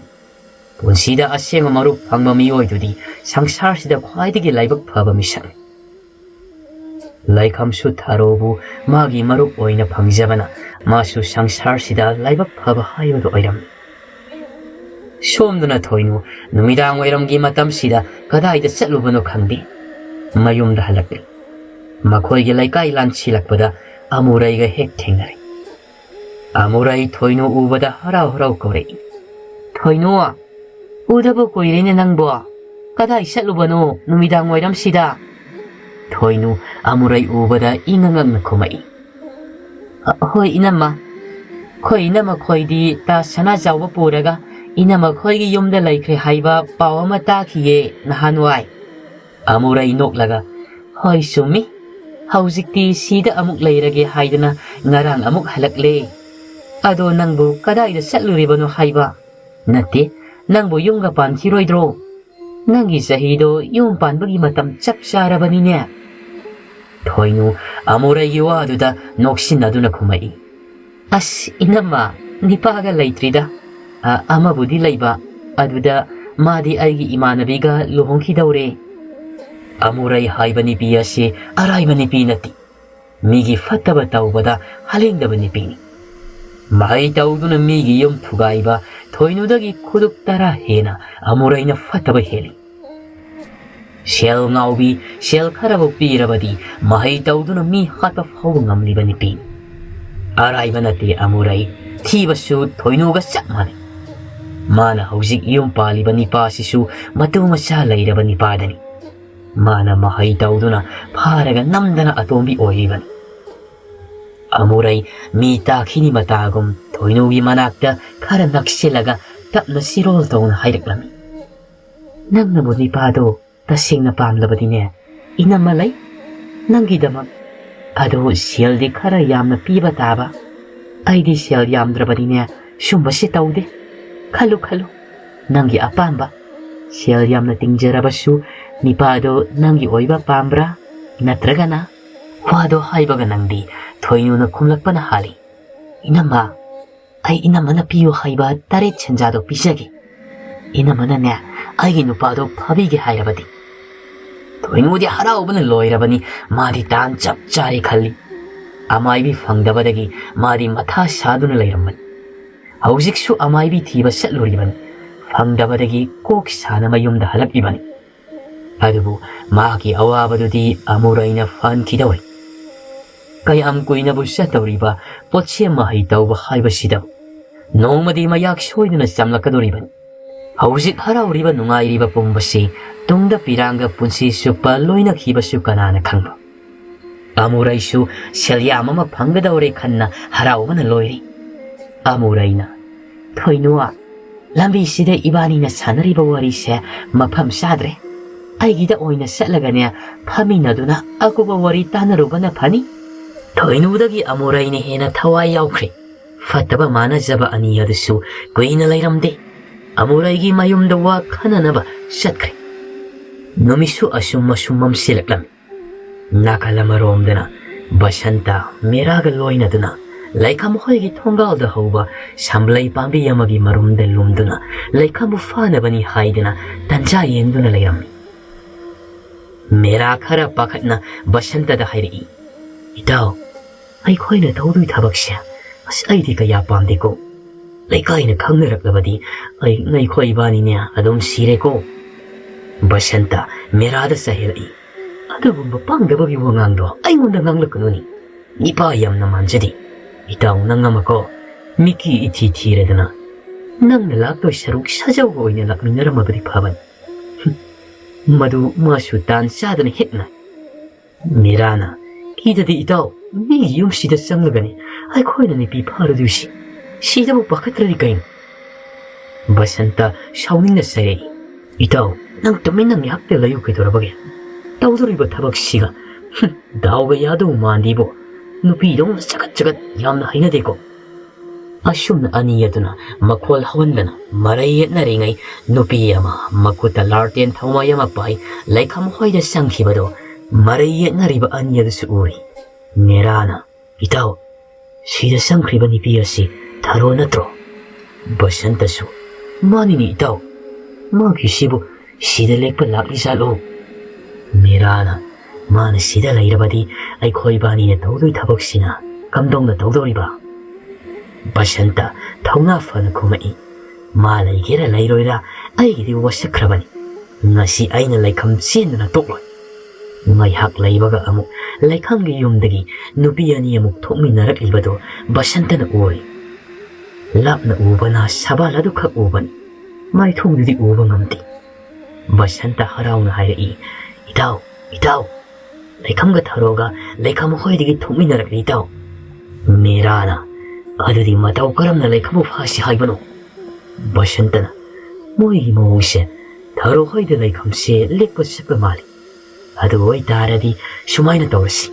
ꯄꯨꯟꯁꯤꯗ ꯑꯁꯦꯡꯕ ꯃꯔꯨꯞ ꯐꯪꯕ ꯃꯤꯑꯣꯏꯗꯨꯗꯤ ꯁꯪꯁꯥꯔꯁꯤꯗ ꯈ꯭ꯋꯥꯏꯗꯒꯤ ꯂꯥꯏꯕꯛ ꯐꯕ ꯃꯤꯁꯛꯅꯤ꯫ ꯂꯩꯈꯝꯁꯨ ꯊꯔꯣꯕꯨ ꯃꯥꯒꯤ ꯃꯔꯨꯞ ꯑꯣꯏꯅ ꯐꯪꯖꯕꯅ ꯃꯥꯁꯨ ꯁꯪꯁꯥꯔꯁꯤꯗ ꯂꯥꯏꯕꯛ ꯐꯕ ꯍꯥꯏꯕꯗꯨ ꯑꯣꯏꯔꯝꯃꯤ꯫ ꯁꯣꯝꯗꯅ ꯊꯣꯏꯅꯨ ꯅꯨꯃꯤꯗꯥꯡ ꯋꯥꯏꯔꯝꯒꯤ ꯃꯇꯝꯁꯤꯗ ꯀꯗꯥꯏꯗ ꯆꯠꯂꯨꯕꯅꯣ ꯈꯪꯗꯦ꯫ ꯃꯌꯨꯝꯗ ꯍꯜꯂꯛꯂꯦ꯫ ꯃꯈꯣꯏꯒꯤ ꯂꯩꯀꯥꯏ ꯂꯥꯟꯁꯤꯜꯂꯛꯄꯗ ꯑꯃꯨꯔꯩꯒ ꯍꯦꯛ ꯊꯦꯡꯅꯔꯦ꯫ ꯑꯃꯨꯔꯩ ꯊꯣꯏꯅꯨ ꯎꯕꯗ ꯍꯔꯥꯎ ꯍꯔꯥꯎ ꯀꯧꯔꯛꯏ, "ꯊꯣꯏꯅꯨ, ꯎꯗꯕ ꯀꯨꯏꯔꯦꯅꯦ ꯅꯪꯕꯣ꯫ ꯀꯗꯥꯏ ꯆꯠꯂꯨꯕꯅꯣ ꯅꯨꯃꯤꯗꯥꯡ ꯋꯥꯏꯔꯝꯁꯤꯗ?" ꯊꯣꯏꯅꯨ ꯑꯃꯨꯔꯩ ꯎꯕꯗ ꯏꯉꯛ ꯉꯛꯅ ꯈꯨꯝꯃꯛꯏ, "ꯑ, ꯍꯣꯏ ꯏꯅꯝꯃ, ꯑꯩꯈꯣꯏ ꯏꯅꯝꯃ ꯈꯣꯏꯗꯤ ꯇꯥ ꯁꯅꯥ ꯆꯥꯎꯕ ꯄꯨꯔꯒ ꯏꯅꯝꯃ ꯈꯣꯏꯒꯤ ꯌꯨꯝꯗ ꯂꯩꯈ꯭ꯔꯦ ꯍꯥꯏꯕ ꯄꯥꯎ ꯑꯃ ꯇꯥꯈꯤꯌꯦ ꯅꯍꯥꯟꯋꯥꯏ꯫" ꯑꯃꯨꯔꯩ ꯅꯣꯛꯂꯒ, "ꯍꯣꯏ ꯆꯨꯝꯃꯤ, ꯍꯧꯖꯤꯛꯇꯤ ꯁꯤꯗ ꯑꯃꯨꯛ ꯂꯩꯔꯒꯦ ꯍꯥꯏꯗꯅ ꯉꯔꯥꯡ ꯑꯃꯨꯛ ꯍꯜꯂꯛꯂꯦ꯫ ꯑꯗꯣ ꯅꯪꯕꯨ ꯀꯗꯥꯏꯗ ꯆꯠꯂꯨꯔꯤꯕꯅꯣ ꯍꯥꯏꯕ? ꯅꯠꯇꯦ, ꯅꯪꯕꯨ ꯌꯨꯝꯒ ꯄꯥꯟꯈꯤꯔꯣꯏꯗ꯭ꯔꯣ? ꯅꯪꯒꯤ ꯆꯍꯤꯗꯣ ꯌꯨꯝ ꯄꯥꯟꯕꯒꯤ ꯃꯇꯝ ꯆꯞ ꯆꯥꯔꯕꯅꯤꯅꯦ꯫" ꯊꯣꯏꯅꯨ ꯑꯃꯨꯔꯩꯒꯤ ꯋꯥꯗꯨꯗ ꯅꯣꯛꯁꯤꯟꯅꯗꯨꯅ ꯈꯨꯝꯃꯛꯏ, "ꯑꯁ ꯏꯅꯝꯃ, ꯅꯤꯄꯥꯒ ꯂꯩꯇ꯭ꯔꯤꯗ꯫ ꯑ, ꯑꯃꯕꯨꯗꯤ ꯂꯩꯕ, ꯑꯗꯨꯗ ꯃꯥꯗꯤ ꯑꯩꯒꯤ ꯏꯃꯥꯟꯅꯕꯤꯒ ꯂꯨꯍꯣꯡꯈꯤꯗꯧꯔꯦ꯫" ꯑꯃꯨꯔꯩ ꯍꯥꯏꯕ ꯅꯨꯄꯤ ꯑꯁꯤ ꯑꯔꯥꯏꯕ ꯅꯨꯄꯤ ꯅꯠꯇꯦ꯫ ꯃꯤꯒꯤ ꯐꯠꯇꯕ ꯇꯧꯕꯗ ꯍꯥꯂꯦꯡꯗꯕ ꯅꯨꯄꯤꯅꯤ꯫ ꯃꯍꯩ ꯇꯧꯗꯨꯅ ꯃꯤꯒꯤ ꯌꯨꯝ ꯊꯨꯒꯥꯏꯕ ꯊꯣꯏꯅꯨꯗꯒꯤ ꯈꯨꯗꯨꯞ ꯇꯔꯥ ꯍꯦꯟꯅ ꯑꯃꯨꯔꯩꯅ ꯐꯠꯇꯕ ꯍꯦꯜꯂꯤ꯫ ꯁꯦꯜ ꯉꯥꯎꯕꯤ, ꯁꯦꯜ ꯈꯔꯕꯨ ꯄꯤꯔꯕꯗꯤ ꯃꯍꯩ ꯇꯧꯗꯨꯅ ꯃꯤ ꯍꯥꯠꯄ ꯐꯥꯎꯕ ꯉꯝꯂꯤꯕ ꯅꯨꯄꯤꯅꯤ꯫ ꯑꯔꯥꯏꯕ ꯅꯠꯇꯦ ꯑꯃꯨꯔꯩ, ꯊꯤꯕꯁꯨ ꯊꯣꯏꯅꯨꯒ ꯆꯞ ꯃꯥꯟꯅꯩ꯫ ꯃꯥꯅ ꯍꯧꯖꯤꯛ ꯌꯨꯝ ꯄꯥꯜꯂꯤꯕ ꯅꯤꯄꯥꯁꯤꯁꯨ ꯃꯇꯨ ꯃꯆꯥ ꯂꯩꯔꯕ ꯅꯤꯄꯥꯗꯅꯤ꯫ ꯃꯥꯅ ꯃꯍꯩ ꯇꯧꯗꯨꯅ ꯐꯥꯔꯒ ꯅꯝꯗꯅ ꯑꯇꯣꯝꯕꯤ ꯑꯣꯏꯔꯤꯕꯅꯤ꯫ ꯑꯃꯨꯔꯩ ꯃꯤ ꯇꯥꯈꯤꯅꯤ ꯃꯇꯥꯒꯨꯝ ꯊꯣꯏꯅꯨꯒꯤ ꯃꯅꯥꯛꯇ ꯈꯔ ꯅꯛꯁꯤꯜꯂꯒ ꯇꯞꯅ ꯆꯤꯔꯣꯜ ꯇꯧꯅ ꯍꯥꯏꯔꯛꯂꯝꯃꯤ꯫ "ꯅꯪꯅꯕꯨ ꯅꯤꯄꯥꯗꯣ ꯇꯁꯦꯡꯅ ꯄꯥꯝꯂꯕꯗꯤꯅꯦ, ꯏꯅꯝꯃ ꯂꯩ ꯅꯪꯒꯤꯗꯃꯛ꯫ ꯑꯗꯨ ꯁꯦꯜꯗꯤ ꯈꯔ ꯌꯥꯝꯅ ꯄꯤꯕ ꯇꯥꯕ꯫ ꯑꯩꯗꯤ ꯁꯦꯜ ꯌꯥꯝꯗ꯭ꯔꯕꯗꯤꯅꯦ ꯁꯨꯝꯕꯁꯦ ꯇꯧꯗꯦ꯫ ꯈꯜꯂꯨ ꯈꯜꯂꯨ, ꯅꯪꯒꯤ ꯑꯄꯥꯝꯕ꯫ ꯁꯦꯜ ꯌꯥꯝꯅ ꯇꯤꯡꯖꯔꯕꯁꯨ ꯅꯤꯄꯥꯗꯣ ꯅꯪꯒꯤ ꯑꯣꯏꯕ ꯄꯥꯝꯕ꯭ꯔꯥ? ꯅꯠꯇ꯭ꯔꯒꯅ?" ꯋꯥꯗꯣ ꯍꯥꯏꯕꯒ ꯅꯪꯗꯤ ꯊꯣꯏꯅꯨꯅ ꯈꯨꯝꯂꯛꯄꯅ ꯍꯥꯜꯂꯤ꯫ "ꯏꯅꯝꯃ, ꯑꯩ ꯏꯅꯝꯃꯅ ꯄꯤꯌꯨ ꯍꯥꯏꯕ ꯇꯔꯦꯠ ꯁꯦꯟꯖꯥꯗꯣ ꯄꯤꯖꯒꯦ꯫ ꯏꯅꯝꯃꯅꯅꯦ ꯑꯩꯒꯤ ꯅꯨꯄꯥꯗꯣ ꯐꯥꯕꯤꯒꯦ ꯍꯥꯏꯔꯕꯗꯤ꯫" ꯊꯣꯏꯅꯨꯗꯤ ꯍꯔꯥꯎꯕꯅ ꯂꯣꯏꯔꯕꯅꯤ꯫ ꯃꯥꯗꯤ ꯇꯥꯟ ꯆꯞ ꯆꯥꯔꯦ ꯈꯜꯂꯤ꯫ ꯑꯃꯥꯏꯕꯤ ꯐꯪꯗꯕꯗꯒꯤ ꯃꯥꯗꯤ ꯃꯊꯥ ꯁꯥꯗꯨꯅ ꯂꯩꯔꯝꯕꯅꯤ꯫ ꯍꯧꯖꯤꯛꯁꯨ ꯑꯃꯥꯏꯕꯤ ꯊꯤꯕ ꯆꯠꯂꯨꯔꯤꯕꯅꯤ꯫ ꯐꯪꯗꯕꯗꯒꯤ ꯀꯣꯛ ꯁꯥꯅ ꯃꯌꯨꯝꯗ ꯍꯜꯂꯛꯂꯤꯕꯅꯤ꯫ ꯑꯗꯨꯕꯨ ꯃꯍꯥꯛꯀꯤ ꯑꯋꯥꯕꯗꯨꯗꯤ ꯑꯃꯨꯔꯩꯅ ꯐꯍꯟꯈꯤꯗꯧꯔꯤ꯫ ꯀꯌꯥꯝ ꯀꯨꯏꯅꯕꯨ ꯆꯠꯇꯧꯔꯤꯕ ꯄꯣꯠꯁꯦꯝ ꯃꯍꯩ ꯇꯧꯕ ꯍꯥꯏꯕꯁꯤꯗ? ꯅꯣꯡꯃꯗꯤ ꯃꯌꯥꯛ ꯁꯣꯏꯗꯅ ꯆꯝꯂꯛꯀꯗꯧꯔꯤꯕꯅꯤ꯫ ꯍꯧꯖꯤꯛ ꯍꯔꯥꯎꯔꯤꯕ ꯅꯨꯡꯉꯥꯏꯔꯤꯕ ꯄꯨꯝꯕꯁꯤ ꯇꯨꯡꯗ ꯄꯤꯔꯥꯡꯒ ꯄꯨꯟꯁꯤ ꯆꯨꯞꯄ ꯂꯣꯏꯅꯈꯤꯕꯁꯨ ꯀꯅꯥꯅ ꯈꯪꯕ? ꯑꯃꯨꯔꯩꯁꯨ ꯁꯦꯜ ꯌꯥꯝ ꯑꯃ ꯐꯪꯒꯗꯧꯔꯦ ꯈꯟꯅ ꯍꯔꯥꯎꯕꯅ ꯂꯣꯏꯔꯤ꯫ ꯑꯃꯨꯔꯩꯅ, "ꯊꯣꯏꯅꯨ, ꯂꯝꯕꯤꯁꯤꯗ ꯏꯕꯥꯅꯤꯅ ꯁꯥꯟꯅꯔꯤꯕ ꯋꯥꯔꯤꯁꯦ ꯃꯐꯝ ꯆꯥꯗ꯭ꯔꯦ꯫ ꯑꯩꯒꯤꯗ ꯑꯣꯏꯅ ꯆꯠꯂꯒꯅꯦ ꯐꯝꯃꯤꯟꯅꯗꯨꯅ ꯑꯀꯨꯞꯄ ꯋꯥꯔꯤ ꯇꯥꯟꯅꯔꯨꯕꯅ ꯐꯅꯤ꯫" ꯊꯣꯏꯅꯨꯗꯒꯤ ꯑꯃꯨꯔꯩꯅ ꯍꯦꯟꯅ ꯊꯋꯥꯏ ꯌꯥꯎꯈ꯭ꯔꯦ꯫ ꯐꯠꯇꯕ ꯃꯥꯟꯅꯖꯕ ꯑꯅꯤ ꯑꯗꯨꯁꯨ ꯀꯨꯏꯅ ꯂꯩꯔꯝꯗꯦ꯫ ꯑꯃꯨꯔꯩꯒꯤ ꯃꯌꯨꯝꯗ ꯋꯥ ꯈꯟꯅꯅꯕ ꯆꯠꯈ꯭ꯔꯦ꯫ ꯅꯨꯃꯤꯠꯁꯨ ꯑꯁꯨꯝ ꯑꯁꯨꯝ ꯃꯝꯁꯤꯜꯂꯛꯂꯝꯃꯤ꯫ ꯅꯥꯀꯜ ꯑꯃꯔꯣꯝꯗꯅ ꯕꯁꯟꯇ ꯃꯦꯔꯥꯒ ꯂꯣꯏꯅꯗꯨꯅ ꯂꯩꯈꯥꯝ ꯍꯣꯏꯒꯤ ꯊꯣꯡꯒꯥꯜꯗ ꯍꯧꯕ ꯁꯝꯂꯩ ꯄꯥꯝꯕꯤ ꯑꯃꯒꯤ ꯃꯔꯨꯝꯗ ꯂꯨꯝꯗꯨꯅ ꯂꯩꯈꯥꯝꯕꯨ ꯐꯥꯅꯕꯅꯤ ꯍꯥꯏꯗꯨꯅ ꯇꯟꯖꯥ ꯌꯦꯡꯗꯨꯅ ꯂꯩꯔꯝꯃꯤ꯫ ꯃꯦꯔꯥ ꯈꯔ ꯄꯥꯈꯠꯅ ꯕꯁꯟꯇꯗ ꯍꯥꯏꯔꯛꯏ, "ꯏꯇꯥꯎ, ꯑꯩꯈꯣꯏꯅ ꯇꯧꯗꯣꯏ ꯊꯕꯛꯁꯦ ꯑꯁ ꯑꯩꯗꯤ ꯀꯌꯥ ꯄꯥꯝꯗꯦꯀꯣ꯫ ꯂꯩꯀꯥꯏꯅ ꯈꯪꯅꯔꯛꯂꯕꯗꯤ ꯑꯩ, ꯑꯩꯈꯣꯏ ꯏꯕꯥꯅꯤꯅꯦ ꯑꯗꯨꯝ ꯁꯤꯔꯦꯀꯣ꯫" ꯕꯁꯟꯇ ꯃꯦꯔꯥꯗ ꯆꯍꯦꯜꯂꯛꯏ, "ꯑꯗꯨꯒꯨꯝꯕ ꯄꯪꯗꯕꯒꯤ ꯋꯥꯉꯥꯡꯗꯣ ꯑꯩꯉꯣꯟꯗ ꯉꯥꯡꯂꯛꯀꯅꯨꯅꯦ꯫ ꯅꯤꯄꯥ ꯌꯥꯝꯅ ꯃꯥꯟꯖꯗꯦ꯫ ꯏꯇꯥꯎ ꯅꯪ ꯑꯃꯀꯣ, ꯃꯤꯀꯤ ꯏꯊꯤ ꯊꯤꯔꯗꯅ꯫ ꯅꯪꯅ ꯂꯥꯛꯇꯣꯏ ꯁꯔꯨꯛ ꯁꯥꯖꯧꯒ ꯑꯣꯏꯅ ꯂꯥꯛꯃꯤꯟꯅꯔꯝꯃꯕꯗꯤ ꯐꯕꯅꯤ꯫" "ꯍꯨꯝ, ꯃꯗꯨ ꯃꯥꯁꯨ ꯇꯥꯟ ꯆꯥꯗꯅ ꯍꯦꯛ ꯅꯥꯏ꯫ ꯃꯤꯔꯥꯅ, "ꯀꯤꯗꯗꯤ ꯏꯇꯥꯎ, ꯃꯤꯒꯤ ꯌꯨꯝꯁꯤꯗ ꯆꯪꯂꯒꯅꯤ ꯑꯩꯈꯣꯏꯅ ꯅꯨꯄꯤ ꯐꯥꯔꯨꯗꯣꯏꯁꯤ꯫ ꯁꯤꯗꯕꯨ ꯄꯥꯈꯠꯇ꯭ꯔꯗꯤ ꯀꯩꯅꯣ?" ꯕꯁꯟꯇ ꯁꯥꯎꯅꯤꯡꯅ ꯆꯩꯔꯛꯏ꯫ "ꯏꯇꯥꯎ, ꯅꯪ ꯇꯨꯃꯤꯟꯅ ꯉꯥꯏꯍꯥꯛꯇ ꯂꯩꯌꯨ ꯀꯩꯗꯧꯔꯕꯒꯦ? ꯇꯧꯗꯣꯔꯤꯕ ꯊꯕꯛꯁꯤꯒ, ꯍꯨꯝ, ꯗꯥꯎꯒ ꯌꯥꯗꯧ ꯃꯥꯟꯗꯦꯕꯣ꯫ ꯅꯨꯄꯤꯗꯧꯅ ꯆꯒꯠ ꯆꯒꯠ ꯌꯥꯝꯅ ꯍꯩꯅꯗꯦꯀꯣ꯫" ꯑꯁꯨꯝꯅ ꯑꯅꯤ ꯑꯗꯨꯅ ꯃꯈꯣꯜ ꯍꯧꯍꯟꯗꯅ ꯃꯔꯩ ꯌꯦꯠꯅꯔꯤꯉꯩ, ꯅꯨꯄꯤ ꯑꯃ ꯃꯈꯨꯠꯇ ꯂꯥꯔꯇꯦꯟ ꯊꯧꯃꯥꯏ ꯑꯃ ꯄꯥꯏ ꯂꯩꯈꯝ ꯍꯣꯏꯗ ꯆꯪꯈꯤꯕꯗꯨ ꯃꯔꯩ ꯌꯦꯠꯅꯔꯤꯕ ꯑꯅꯤ ꯑꯗꯨꯁꯨ ꯎꯔꯤ꯫ ꯃꯦꯔꯥꯅ, "ꯏꯇꯥꯎ, ꯁꯤꯗ ꯆꯪꯈ꯭ꯔꯤꯕ ꯅꯨꯄꯤ ꯑꯁꯤ ꯊꯔꯣ ꯅꯠꯇ꯭ꯔꯣ?" ꯕꯁꯟꯇꯁꯨ, "ꯃꯥꯅꯤꯅꯦ ꯏꯇꯥꯎ, ꯃꯥꯒꯤꯁꯤꯕꯨ ꯁꯤꯗ ꯂꯦꯛꯄ ꯂꯥꯛꯂꯤꯖꯥꯠꯂꯣ?" ꯃꯦꯔꯥꯅ, "ꯃꯥꯅ ꯁꯤꯗ ꯂꯩꯔꯕꯗꯤ ꯑꯩꯈꯣꯏ ꯏꯕꯥꯅꯤꯅ ꯇꯧꯗꯣꯏ ꯊꯕꯛꯁꯤꯅ ꯀꯝꯗꯧꯅ ꯇꯧꯗꯧꯔꯤꯕ?" ꯕꯁꯟꯇ ꯊꯧꯅꯥ ꯐꯅ ꯈꯨꯝꯃꯛꯏ, "ꯃꯥ ꯂꯩꯒꯦꯔꯥ ꯂꯩꯔꯣꯏꯔꯥ, ꯑꯩꯒꯤꯗꯤ ꯋꯥꯁꯛꯈ꯭ꯔꯕꯅꯤ꯫ ꯉꯁꯤ ꯑꯩꯅ ꯂꯩꯈꯝ ꯆꯦꯟꯗꯅ ꯇꯣꯛꯂꯣꯏ꯫" ꯉꯥꯏꯍꯥꯛ ꯂꯩꯕꯒ ꯑꯃꯨꯛ ꯂꯩꯈꯝꯒꯤ ꯌꯨꯝꯗꯒꯤ ꯅꯨꯄꯤ ꯑꯅꯤ ꯑꯃꯨꯛ ꯊꯣꯛꯃꯤꯟꯅꯔꯛꯂꯤꯕꯗꯨ ꯕꯁꯟꯇꯅ ꯎꯔꯤ꯫ ꯂꯥꯞꯅ ꯎꯕꯅ ꯁꯕꯥꯜ ꯑꯗꯨꯈꯛ ꯎꯕꯅꯤ, ꯃꯥꯏꯊꯣꯡꯗꯨꯗꯤ ꯎꯕ ꯉꯝꯗꯦ꯫ ꯕꯁꯟꯇ ꯍꯔꯥꯎꯅ ꯍꯥꯏꯔꯛꯏ, "ꯏꯇꯥꯎ, ꯏꯇꯥꯎ, ꯂꯩꯈꯝꯒ ꯊꯔꯣꯒ ꯂꯩꯈꯝ ꯍꯣꯏꯗꯒꯤ ꯊꯣꯛꯃꯤꯟꯅꯔꯛꯂꯤ ꯏꯇꯥꯎ꯫" ꯃꯦꯔꯥꯅ, "ꯑꯗꯨꯗꯤ ꯃꯇꯧ ꯀꯔꯝꯅ ꯂꯩꯈꯝꯕꯨ ꯐꯥꯁꯤ ꯍꯥꯏꯕꯅꯣ?" ꯕꯁꯟꯇꯅ, "ꯃꯣꯏꯒꯤ ꯃꯑꯣꯡꯁꯦ ꯊꯔꯣ ꯍꯣꯏꯗ ꯂꯩꯈꯝꯁꯦ ꯂꯦꯛꯄ ꯆꯠꯄ ꯃꯥꯜꯂꯤ꯫ ꯑꯗꯨ ꯑꯣꯏꯇꯥꯔꯗꯤ ꯁꯨꯃꯥꯏꯅ ꯇꯧꯔꯁꯤ,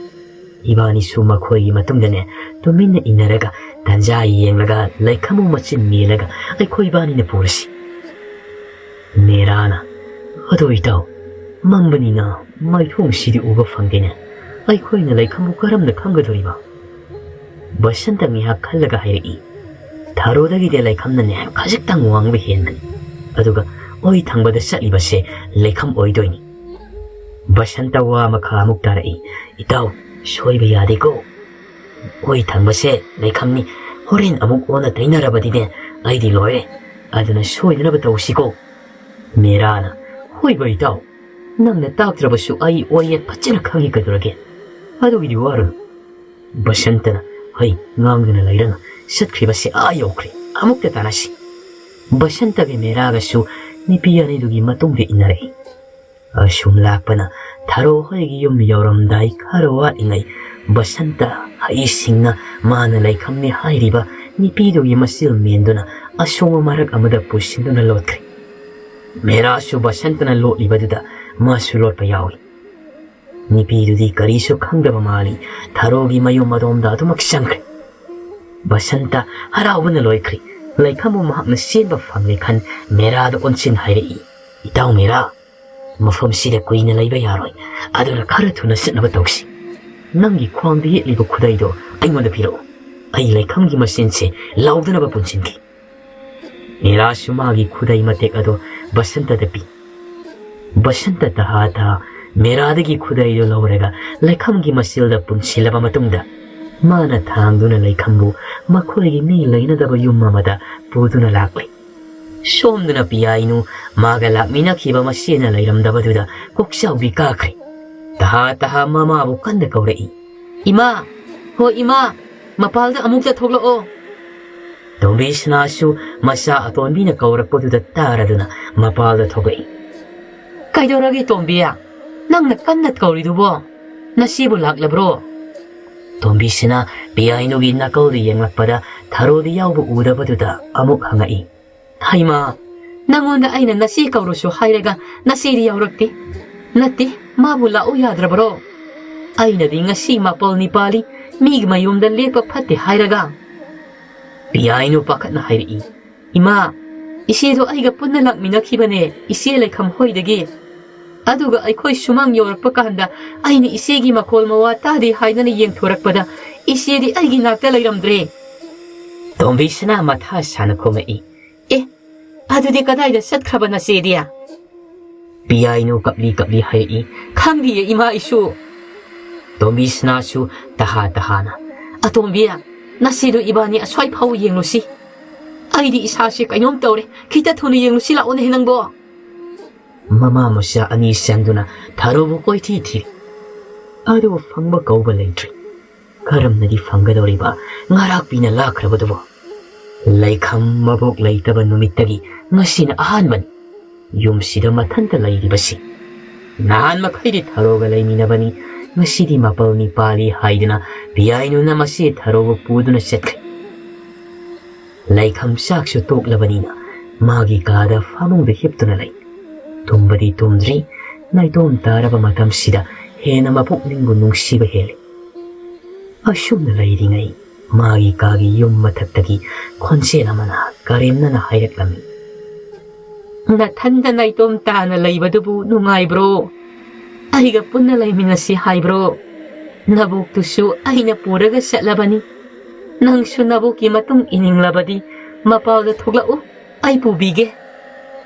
ꯏꯕꯥꯅꯤꯁꯨ ꯃꯈꯣꯏꯒꯤ ꯃꯇꯨꯡꯗꯅꯦ ꯇꯨꯃꯤꯟꯅ ꯏꯟꯅꯔꯒ ꯇꯟꯖꯥ ꯌꯦꯡꯂꯒ ꯂꯩꯈꯝꯕꯨ ꯃꯆꯤꯟ ꯃꯦꯜꯂꯒ ꯑꯩꯈꯣꯏ ꯏꯕꯥꯅꯤꯅ ꯄꯨꯔꯁꯤ꯫" ꯃꯦꯔꯥꯅ, "ꯑꯗꯣ ꯏꯇꯥꯎ, ꯃꯝꯕꯅꯤꯅ ꯃꯥꯏꯊꯣꯡꯁꯤꯗꯤ ꯎꯕ ꯐꯪꯗꯦꯅꯦ, ꯑꯩꯈꯣꯏꯅ ꯂꯩꯈꯝꯕꯨ ꯀꯔꯝꯅ ꯈꯪꯒꯗꯣꯔꯤꯕ?" ꯕꯁꯟꯇ ꯉꯥꯏꯍꯥꯛ ꯈꯜꯂꯒ ꯍꯥꯏꯔꯛꯏ, "ꯊꯔꯣꯗꯒꯤꯗꯤ ꯂꯩꯈꯝꯅꯅꯦ ꯈꯖꯤꯛꯇꯪ ꯋꯥꯡꯕ ꯍꯦꯟꯕꯅꯤ, ꯑꯗꯨꯒ ꯑꯣꯏ ꯊꯪꯕꯗ ꯆꯠꯂꯤꯕꯁꯦ ꯂꯩꯈꯝ ꯑꯣꯏꯗꯣꯏꯅꯤ꯫" ꯕꯁꯟꯇ ꯋꯥ ꯃꯈꯥ ꯑꯃꯨꯛ ꯇꯥꯔꯛꯏ, "ꯏꯇꯥꯎ, ꯁꯣꯏꯕ ꯌꯥꯗꯦꯀꯣ꯫ ꯑꯣꯏ ꯊꯪꯕꯁꯦ ꯂꯩꯈꯝꯅꯤ꯫ ꯍꯣꯔꯦꯟ ꯑꯃꯨꯛ ꯑꯣꯟꯅ ꯇꯩꯅꯔꯕꯗꯤꯅꯦ ꯑꯩꯗꯤ ꯂꯣꯏꯔꯦ꯫ ꯑꯗꯨꯅ ꯁꯣꯏꯗꯅꯕ ꯇꯧꯁꯤꯀꯣ꯫" ꯃꯦꯔꯥꯅ, "ꯍꯣꯏꯕ ꯏꯇꯥꯎ, ꯅꯪꯅ ꯇꯥꯛꯇ꯭ꯔꯕꯁꯨ ꯑꯩ ꯑꯣꯏ ꯌꯦꯠ ꯐꯖꯅ ꯈꯪꯉꯤ ꯀꯩꯗꯧꯔꯒꯦ? ꯑꯗꯨꯒꯤꯗꯤ ꯋꯥꯔꯨꯅꯨ꯫" ꯕꯁꯟꯇꯅ, "ꯍꯩ, ꯉꯥꯡꯗꯨꯅ ꯂꯩꯔꯅꯨ, ꯆꯠꯈ꯭ꯔꯤꯕꯁꯦ ꯑꯥ ꯌꯧꯈ꯭ꯔꯦ, ꯑꯃꯨꯛꯇ ꯇꯥꯟꯅꯁꯤ꯫" ꯕꯁꯟꯇꯒꯤ ꯃꯦꯔꯥꯒꯁꯨ ꯅꯨꯄꯤ ꯑꯅꯤꯗꯨꯒꯤ ꯃꯇꯨꯡꯗ ꯏꯟꯅꯔꯛꯏ꯫ ꯑꯁꯨꯝ ꯂꯥꯛꯄꯅ ꯊꯔꯣ ꯍꯣꯏꯒꯤ ꯌꯨꯝ ꯌꯧꯔꯝꯗꯥꯏ ꯈꯔ ꯋꯥꯠꯂꯤꯉꯩ, ꯕꯁꯟꯇ ꯍꯩꯁꯤꯡꯅ ꯃꯥꯅ ꯂꯩꯈꯝꯅꯤ ꯍꯥꯏꯔꯤꯕ ꯅꯨꯄꯤꯗꯨꯒꯤ ꯃꯆꯤꯜ ꯃꯦꯟꯗꯨꯅ ꯑꯁꯣꯡꯕ ꯃꯔꯛ ꯑꯃꯗ ꯄꯨꯁꯤꯟꯗꯨꯅ ꯂꯣꯠꯈ꯭ꯔꯦ꯫ ꯃꯦꯔꯥꯁꯨ ꯕꯁꯟꯇꯅ ꯂꯣꯠꯂꯤꯕꯗꯨꯗ ꯃꯥꯁꯨ ꯂꯣꯠꯄ ꯌꯥꯎꯏ꯫ ꯅꯨꯄꯤꯗꯨꯗꯤ ꯀꯔꯤꯁꯨ ꯈꯪꯗꯕ ꯃꯥꯜꯂꯤ꯫ ꯊꯔꯣꯒꯤ ꯃꯌꯨꯝ ꯑꯗꯣꯝꯗ ꯑꯗꯨꯃꯛ ꯆꯪꯈ꯭ꯔꯦ꯫ ꯕꯁꯟꯇ ꯍꯔꯥꯎꯕꯅ ꯂꯣꯏꯈ꯭ꯔꯦ꯫ ꯂꯩꯈꯝꯕꯨ ꯃꯍꯥꯛꯅ ꯆꯦꯟꯕ ꯐꯪꯂꯦ ꯈꯟ ꯃꯦꯔꯥꯗ ꯑꯣꯟꯁꯤꯟ ꯍꯥꯏꯔꯛꯏ, "ꯏꯇꯥꯎ ꯃꯦꯔꯥ, ꯃꯐꯝꯁꯤꯗ ꯀꯨꯏꯅ ꯂꯩꯕ ꯌꯥꯔꯣꯏ꯫ ꯑꯗꯨꯅ ꯈꯔ ꯊꯨꯅ ꯆꯠꯅꯕ ꯇꯧꯁꯤ꯫ ꯅꯪꯒꯤ ꯈ꯭ꯋꯥꯡꯗ ꯌꯦꯠꯂꯤꯕ ꯈꯨꯗꯩꯗꯣ ꯑꯩꯉꯣꯟꯗ ꯄꯤꯔꯛꯎ꯫ ꯑꯩ ꯂꯩꯈꯝꯒꯤ ꯃꯆꯤꯟꯁꯦ ꯂꯥꯎꯗꯅꯕ ꯄꯨꯟꯁꯤꯟꯈꯤ꯫" ꯃꯦꯔꯥꯁꯨ ꯃꯥꯒꯤ ꯈꯨꯗꯩ ꯃꯇꯦꯛ ꯑꯗꯨ ꯕꯁꯟꯇꯗ ꯄꯤ꯫ ꯕꯁꯟꯇ ꯇꯍꯥ ꯇꯍꯥ ꯃꯦꯔꯥꯗꯒꯤ ꯈꯨꯗꯩꯗꯨ ꯂꯧꯔꯒ ꯂꯩꯈꯝꯒꯤ ꯃꯆꯤꯜꯗ ꯄꯨꯟꯁꯤꯜꯂꯕ ꯃꯇꯨꯡꯗ, ꯃꯥꯅ ꯊꯥꯡꯗꯨꯅ ꯂꯩꯈꯝꯕꯨ ꯃꯈꯣꯏꯒꯤ ꯃꯤ ꯂꯩꯅꯗꯕ ꯌꯨꯝ ꯑꯃꯗ ꯄꯨꯗꯨꯅ ꯂꯥꯛꯂꯦ꯫ ꯁꯣꯝꯗꯅ ꯄꯤꯌꯥꯏꯅꯨ ꯃꯥꯒ ꯂꯥꯛꯃꯤꯟꯅꯈꯤꯕ ꯃꯁꯦꯅ ꯂꯩꯔꯝꯗꯕꯗꯨꯗ ꯀꯣꯛꯆꯥꯎꯕꯤ ꯀꯥꯈ꯭ꯔꯦ꯫ ꯇꯍꯥ ꯇꯍꯥ ꯃꯃꯥꯕꯨ ꯀꯟꯅ ꯀꯧꯔꯛꯏ, "ꯏꯃꯥ, ꯍꯣ ꯏꯃꯥ, ꯃꯄꯥꯜꯗ ꯑꯃꯨꯛꯇ ꯊꯣꯛꯂꯛꯑꯣ꯫" ꯇꯣꯝꯕꯤꯁꯅꯥꯁꯨ ꯃꯆꯥ ꯑꯇꯣꯟꯕꯤꯅ ꯀꯧꯔꯛꯄꯗꯨꯗ ꯇꯥꯔꯗꯨꯅ ꯃꯄꯥꯜꯗ ꯊꯣꯛꯂꯛꯏ꯫ "ꯀꯩꯗꯧꯔꯒꯦ ꯇꯣꯝꯕꯤ? ꯅꯪꯅ ꯀꯟꯅ ꯀꯧꯔꯤꯗꯨꯕꯣ? ꯅꯆꯦꯕꯨ ꯂꯥꯛꯂꯕ꯭ꯔꯣ?" ꯇꯣꯝꯕꯤꯁꯅꯥ ꯄꯤꯌꯥꯏꯅꯨꯒꯤ ꯅꯥꯀꯜꯗ ꯌꯦꯡꯂꯛꯄꯗ ꯊꯔꯣꯗꯤ ꯌꯥꯎꯕ ꯎꯗꯕꯗꯨꯗ ꯑꯃꯨꯛ ꯍꯪꯉꯛꯏ, "ꯍꯩꯃꯥ, ꯅꯪꯉꯣꯟꯗ ꯑꯩꯅ ꯅꯆꯦ ꯀꯧꯔꯨꯁꯨ ꯍꯥꯏꯔꯒ ꯅꯆꯦꯗꯤ ꯌꯥꯎꯔꯛꯇꯦ꯫ ꯅꯠꯇꯦ, ꯃꯥꯕꯨ ꯂꯥꯛꯎ ꯌꯥꯗ꯭ꯔꯕꯔꯣ? ꯑꯩꯅꯗꯤ ꯉꯁꯤ ꯃꯥꯄꯜ ꯅꯤꯄꯥꯜꯂꯤ ꯃꯤꯒꯤ ꯃꯌꯨꯝꯗ ꯂꯦꯛꯄ ꯐꯠꯇꯦ ꯍꯥꯏꯔꯒ꯫" ꯄꯤꯌꯥꯏꯅꯨ ꯄꯥꯈꯠꯅ ꯍꯥꯏꯔꯛꯏ, "ꯏꯃꯥ, ꯏꯆꯦꯗꯣ ꯑꯩꯒ ꯄꯨꯟꯅ ꯂꯥꯛꯃꯤꯟꯅꯈꯤꯕꯅꯦ, ꯏꯆꯦ ꯂꯩꯈꯝ ꯍꯣꯏꯗꯒꯤ꯫ ꯑꯗꯨꯒ ꯑꯩꯈꯣꯏ ꯁꯨꯃꯥꯡ ꯌꯧꯔꯛꯄ ꯀꯥꯟꯗ ꯑꯩꯅ ꯏꯆꯦꯒꯤ ꯃꯈꯣꯜ ꯃꯋꯥ ꯇꯥꯗꯦ ꯍꯥꯏꯗꯅ ꯌꯦꯡꯊꯣꯔꯛꯄꯗ ꯏꯆꯦꯗꯤ ꯑꯩꯒꯤ ꯅꯥꯛꯇ ꯂꯩꯔꯝꯗ꯭ꯔꯦ꯫" ꯇꯣꯝꯕꯤꯁꯅꯥ ꯃꯊꯥ ꯁꯥꯅ ꯈꯨꯝꯃꯛꯏ, "ꯑꯦ, ꯑꯗꯨꯗꯤ ꯀꯗꯥꯏꯗ ꯆꯠꯈ꯭ꯔꯕ ꯅꯆꯦꯗꯤ?" ꯄꯤꯌꯥꯏꯅꯨ ꯀꯞꯂꯤ ꯀꯞꯂꯤ ꯍꯥꯏꯔꯛꯏ, "ꯈꯪꯗꯤꯌꯦ ꯏꯃꯥ ꯑꯩꯁꯨ꯫" ꯇꯣꯝꯕꯤꯁꯅꯥꯁꯨ ꯇꯍꯥ ꯇꯍꯥꯅ, "ꯑꯇꯣꯝꯕꯤ, ꯅꯆꯦꯗꯨ ꯏꯕꯥꯅꯤ ꯑꯁ꯭ꯋꯥꯏ ꯐꯥꯎ ꯌꯦꯡꯂꯨꯁꯤ꯫ ꯑꯩꯗꯤ ꯏꯁꯥꯁꯦ ꯀꯩꯅꯣꯝ ꯇꯧꯔꯦ, ꯈꯤꯇ ꯊꯨꯅ ꯌꯦꯡꯂꯨꯁꯤ ꯂꯥꯛꯑꯣꯅꯦ ꯅꯪꯕꯣ꯫" ꯃꯃꯥ ꯃꯆꯥ ꯑꯅꯤ ꯆꯪꯗꯨꯅ ꯊꯔꯣꯕꯨ ꯀꯣꯏꯊꯤ ꯊꯤꯔꯤ, ꯑꯗꯨꯕꯨ ꯐꯪꯕ ꯀꯧꯕ ꯂꯩꯇ꯭ꯔꯤ꯫ ꯀꯔꯝꯅꯗꯤ ꯐꯪꯒꯗꯧꯔꯤꯕ ꯉꯔꯥꯛꯄꯤꯅ ꯂꯥꯛꯈ꯭ꯔꯕꯗꯨꯕꯨ? ꯂꯩꯈꯝ ꯃꯕꯣꯛ ꯂꯩꯇꯕ ꯅꯨꯃꯤꯠꯇꯒꯤ ꯉꯁꯤꯅ ꯑꯍꯥꯟꯕꯅꯤ ꯌꯨꯝꯁꯤꯗ ꯃꯊꯟꯇ ꯂꯩꯔꯤꯕꯁꯤ꯫ ꯅꯍꯥꯟ ꯃꯈꯩꯗꯤ ꯊꯔꯣꯒ ꯂꯩꯃꯤꯟꯅꯕꯅꯤ, ꯉꯁꯤꯗꯤ ꯃꯄꯜ ꯅꯤꯄꯥꯜꯂꯤ ꯍꯥꯏꯗꯨꯅ ꯄꯤꯌꯥꯏꯅꯨꯅ ꯃꯆꯦ ꯊꯔꯣꯕꯨ ꯄꯨꯗꯨꯅ ꯆꯠꯈ꯭ꯔꯦ꯫ ꯂꯩꯈꯝ ꯆꯥꯛꯁꯨ ꯇꯣꯛꯂꯕꯅꯤꯅ ꯃꯥꯒꯤ ꯀꯥꯗ ꯐꯃꯨꯡꯗ ꯍꯤꯞꯇꯨꯅ ꯂꯩ꯫ ꯇꯨꯝꯕꯗꯤ ꯇꯨꯝꯗ꯭ꯔꯤ, ꯅꯥꯏꯇꯣꯝ ꯇꯥꯔꯕ ꯃꯇꯝꯁꯤꯗ ꯍꯦꯟꯅ ꯃꯄꯨꯛꯅꯤꯡꯕꯨ ꯅꯨꯡꯁꯤꯕ ꯍꯦꯜꯂꯤ꯫ ꯑꯁꯨꯝꯅ ꯂꯩꯔꯤꯉꯩ ꯃꯥꯒꯤ ꯀꯥꯒꯤ ꯌꯨꯝ ꯃꯊꯛꯇꯒꯤ ꯈꯣꯟꯖꯦꯜ ꯑꯃꯅ ꯀꯔꯦꯝꯅꯅ ꯍꯥꯏꯔꯛꯂꯝꯃꯤ꯫ "ꯅꯊꯟꯗ ꯅꯥꯏꯇꯣꯝ ꯇꯥꯅ ꯂꯩꯕꯗꯨꯕꯨ ꯅꯨꯡꯉꯥꯏꯕ꯭ꯔꯣ? ꯑꯩꯒ ꯄꯨꯟꯅ ꯂꯩꯃꯤꯟꯅꯁꯤ ꯍꯥꯏꯕ꯭ꯔꯣ? ꯅꯕꯣꯛꯇꯨꯁꯨ ꯑꯩꯅ ꯄꯨꯔꯒ ꯆꯠꯂꯕꯅꯤ꯫ ꯅꯪꯁꯨ ꯅꯕꯣꯛꯀꯤ ꯃꯇꯨꯡ ꯏꯅꯤꯡꯂꯕꯗꯤ ꯃꯄꯥꯜꯗ ꯊꯣꯛꯂꯛꯎ, ꯑꯩ ꯄꯨꯕꯤꯒꯦ꯫"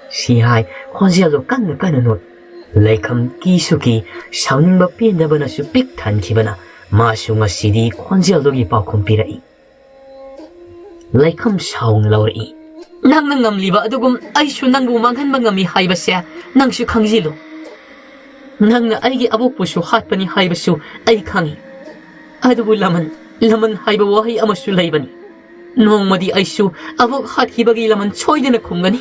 ꯁꯤ ꯍꯥꯏ ꯈꯣꯟꯖꯦꯜꯗꯣ ꯀꯟꯅ ꯀꯟꯅ ꯅꯣꯛꯏ꯫ ꯂꯩꯈꯝ ꯀꯤꯁꯨ ꯀꯤ, ꯁꯥꯎꯅꯤꯡꯕ ꯄꯦꯟꯗꯕꯅꯁꯨ ꯄꯤꯛ ꯊꯟꯈꯤꯕꯅ ꯃꯥꯁꯨ ꯉꯁꯤꯗꯤ ꯈꯣꯟꯖꯦꯜꯗꯨꯒꯤ ꯄꯥꯎꯈꯨꯝ ꯄꯤꯔꯛꯏ꯫ ꯂꯩꯈꯝ ꯁꯥꯎꯅ ꯂꯧꯔꯛꯏ꯫ "ꯅꯪꯅ ꯉꯝꯂꯤꯕ ꯑꯗꯨꯒꯨꯝ ꯑꯩꯁꯨ ꯅꯪꯕꯨ ꯃꯥꯡꯍꯟꯕ ꯉꯝꯃꯤ ꯍꯥꯏꯕꯁꯦ ꯅꯪꯁꯨ ꯈꯪꯖꯤꯜꯂꯨ꯫ ꯅꯪꯅ ꯑꯩꯒꯤ ꯑꯕꯣꯛꯄꯨꯁꯨ ꯍꯥꯠꯄꯅꯤ ꯍꯥꯏꯕꯁꯨ ꯑꯩ ꯈꯪꯏ꯫ ꯑꯗꯨꯕꯨ ꯂꯃꯟ, ꯂꯃꯟ ꯍꯥꯏꯕ ꯋꯥꯍꯩ ꯑꯃꯁꯨ ꯂꯩꯕꯅꯤ꯫ ꯅꯣꯡꯃꯗꯤ ꯑꯩꯁꯨ ꯑꯕꯣꯛ ꯍꯥꯠꯈꯤꯕꯒꯤ ꯂꯃꯟ ꯁꯣꯏꯗꯅ ꯈꯨꯝꯒꯅꯤ꯫"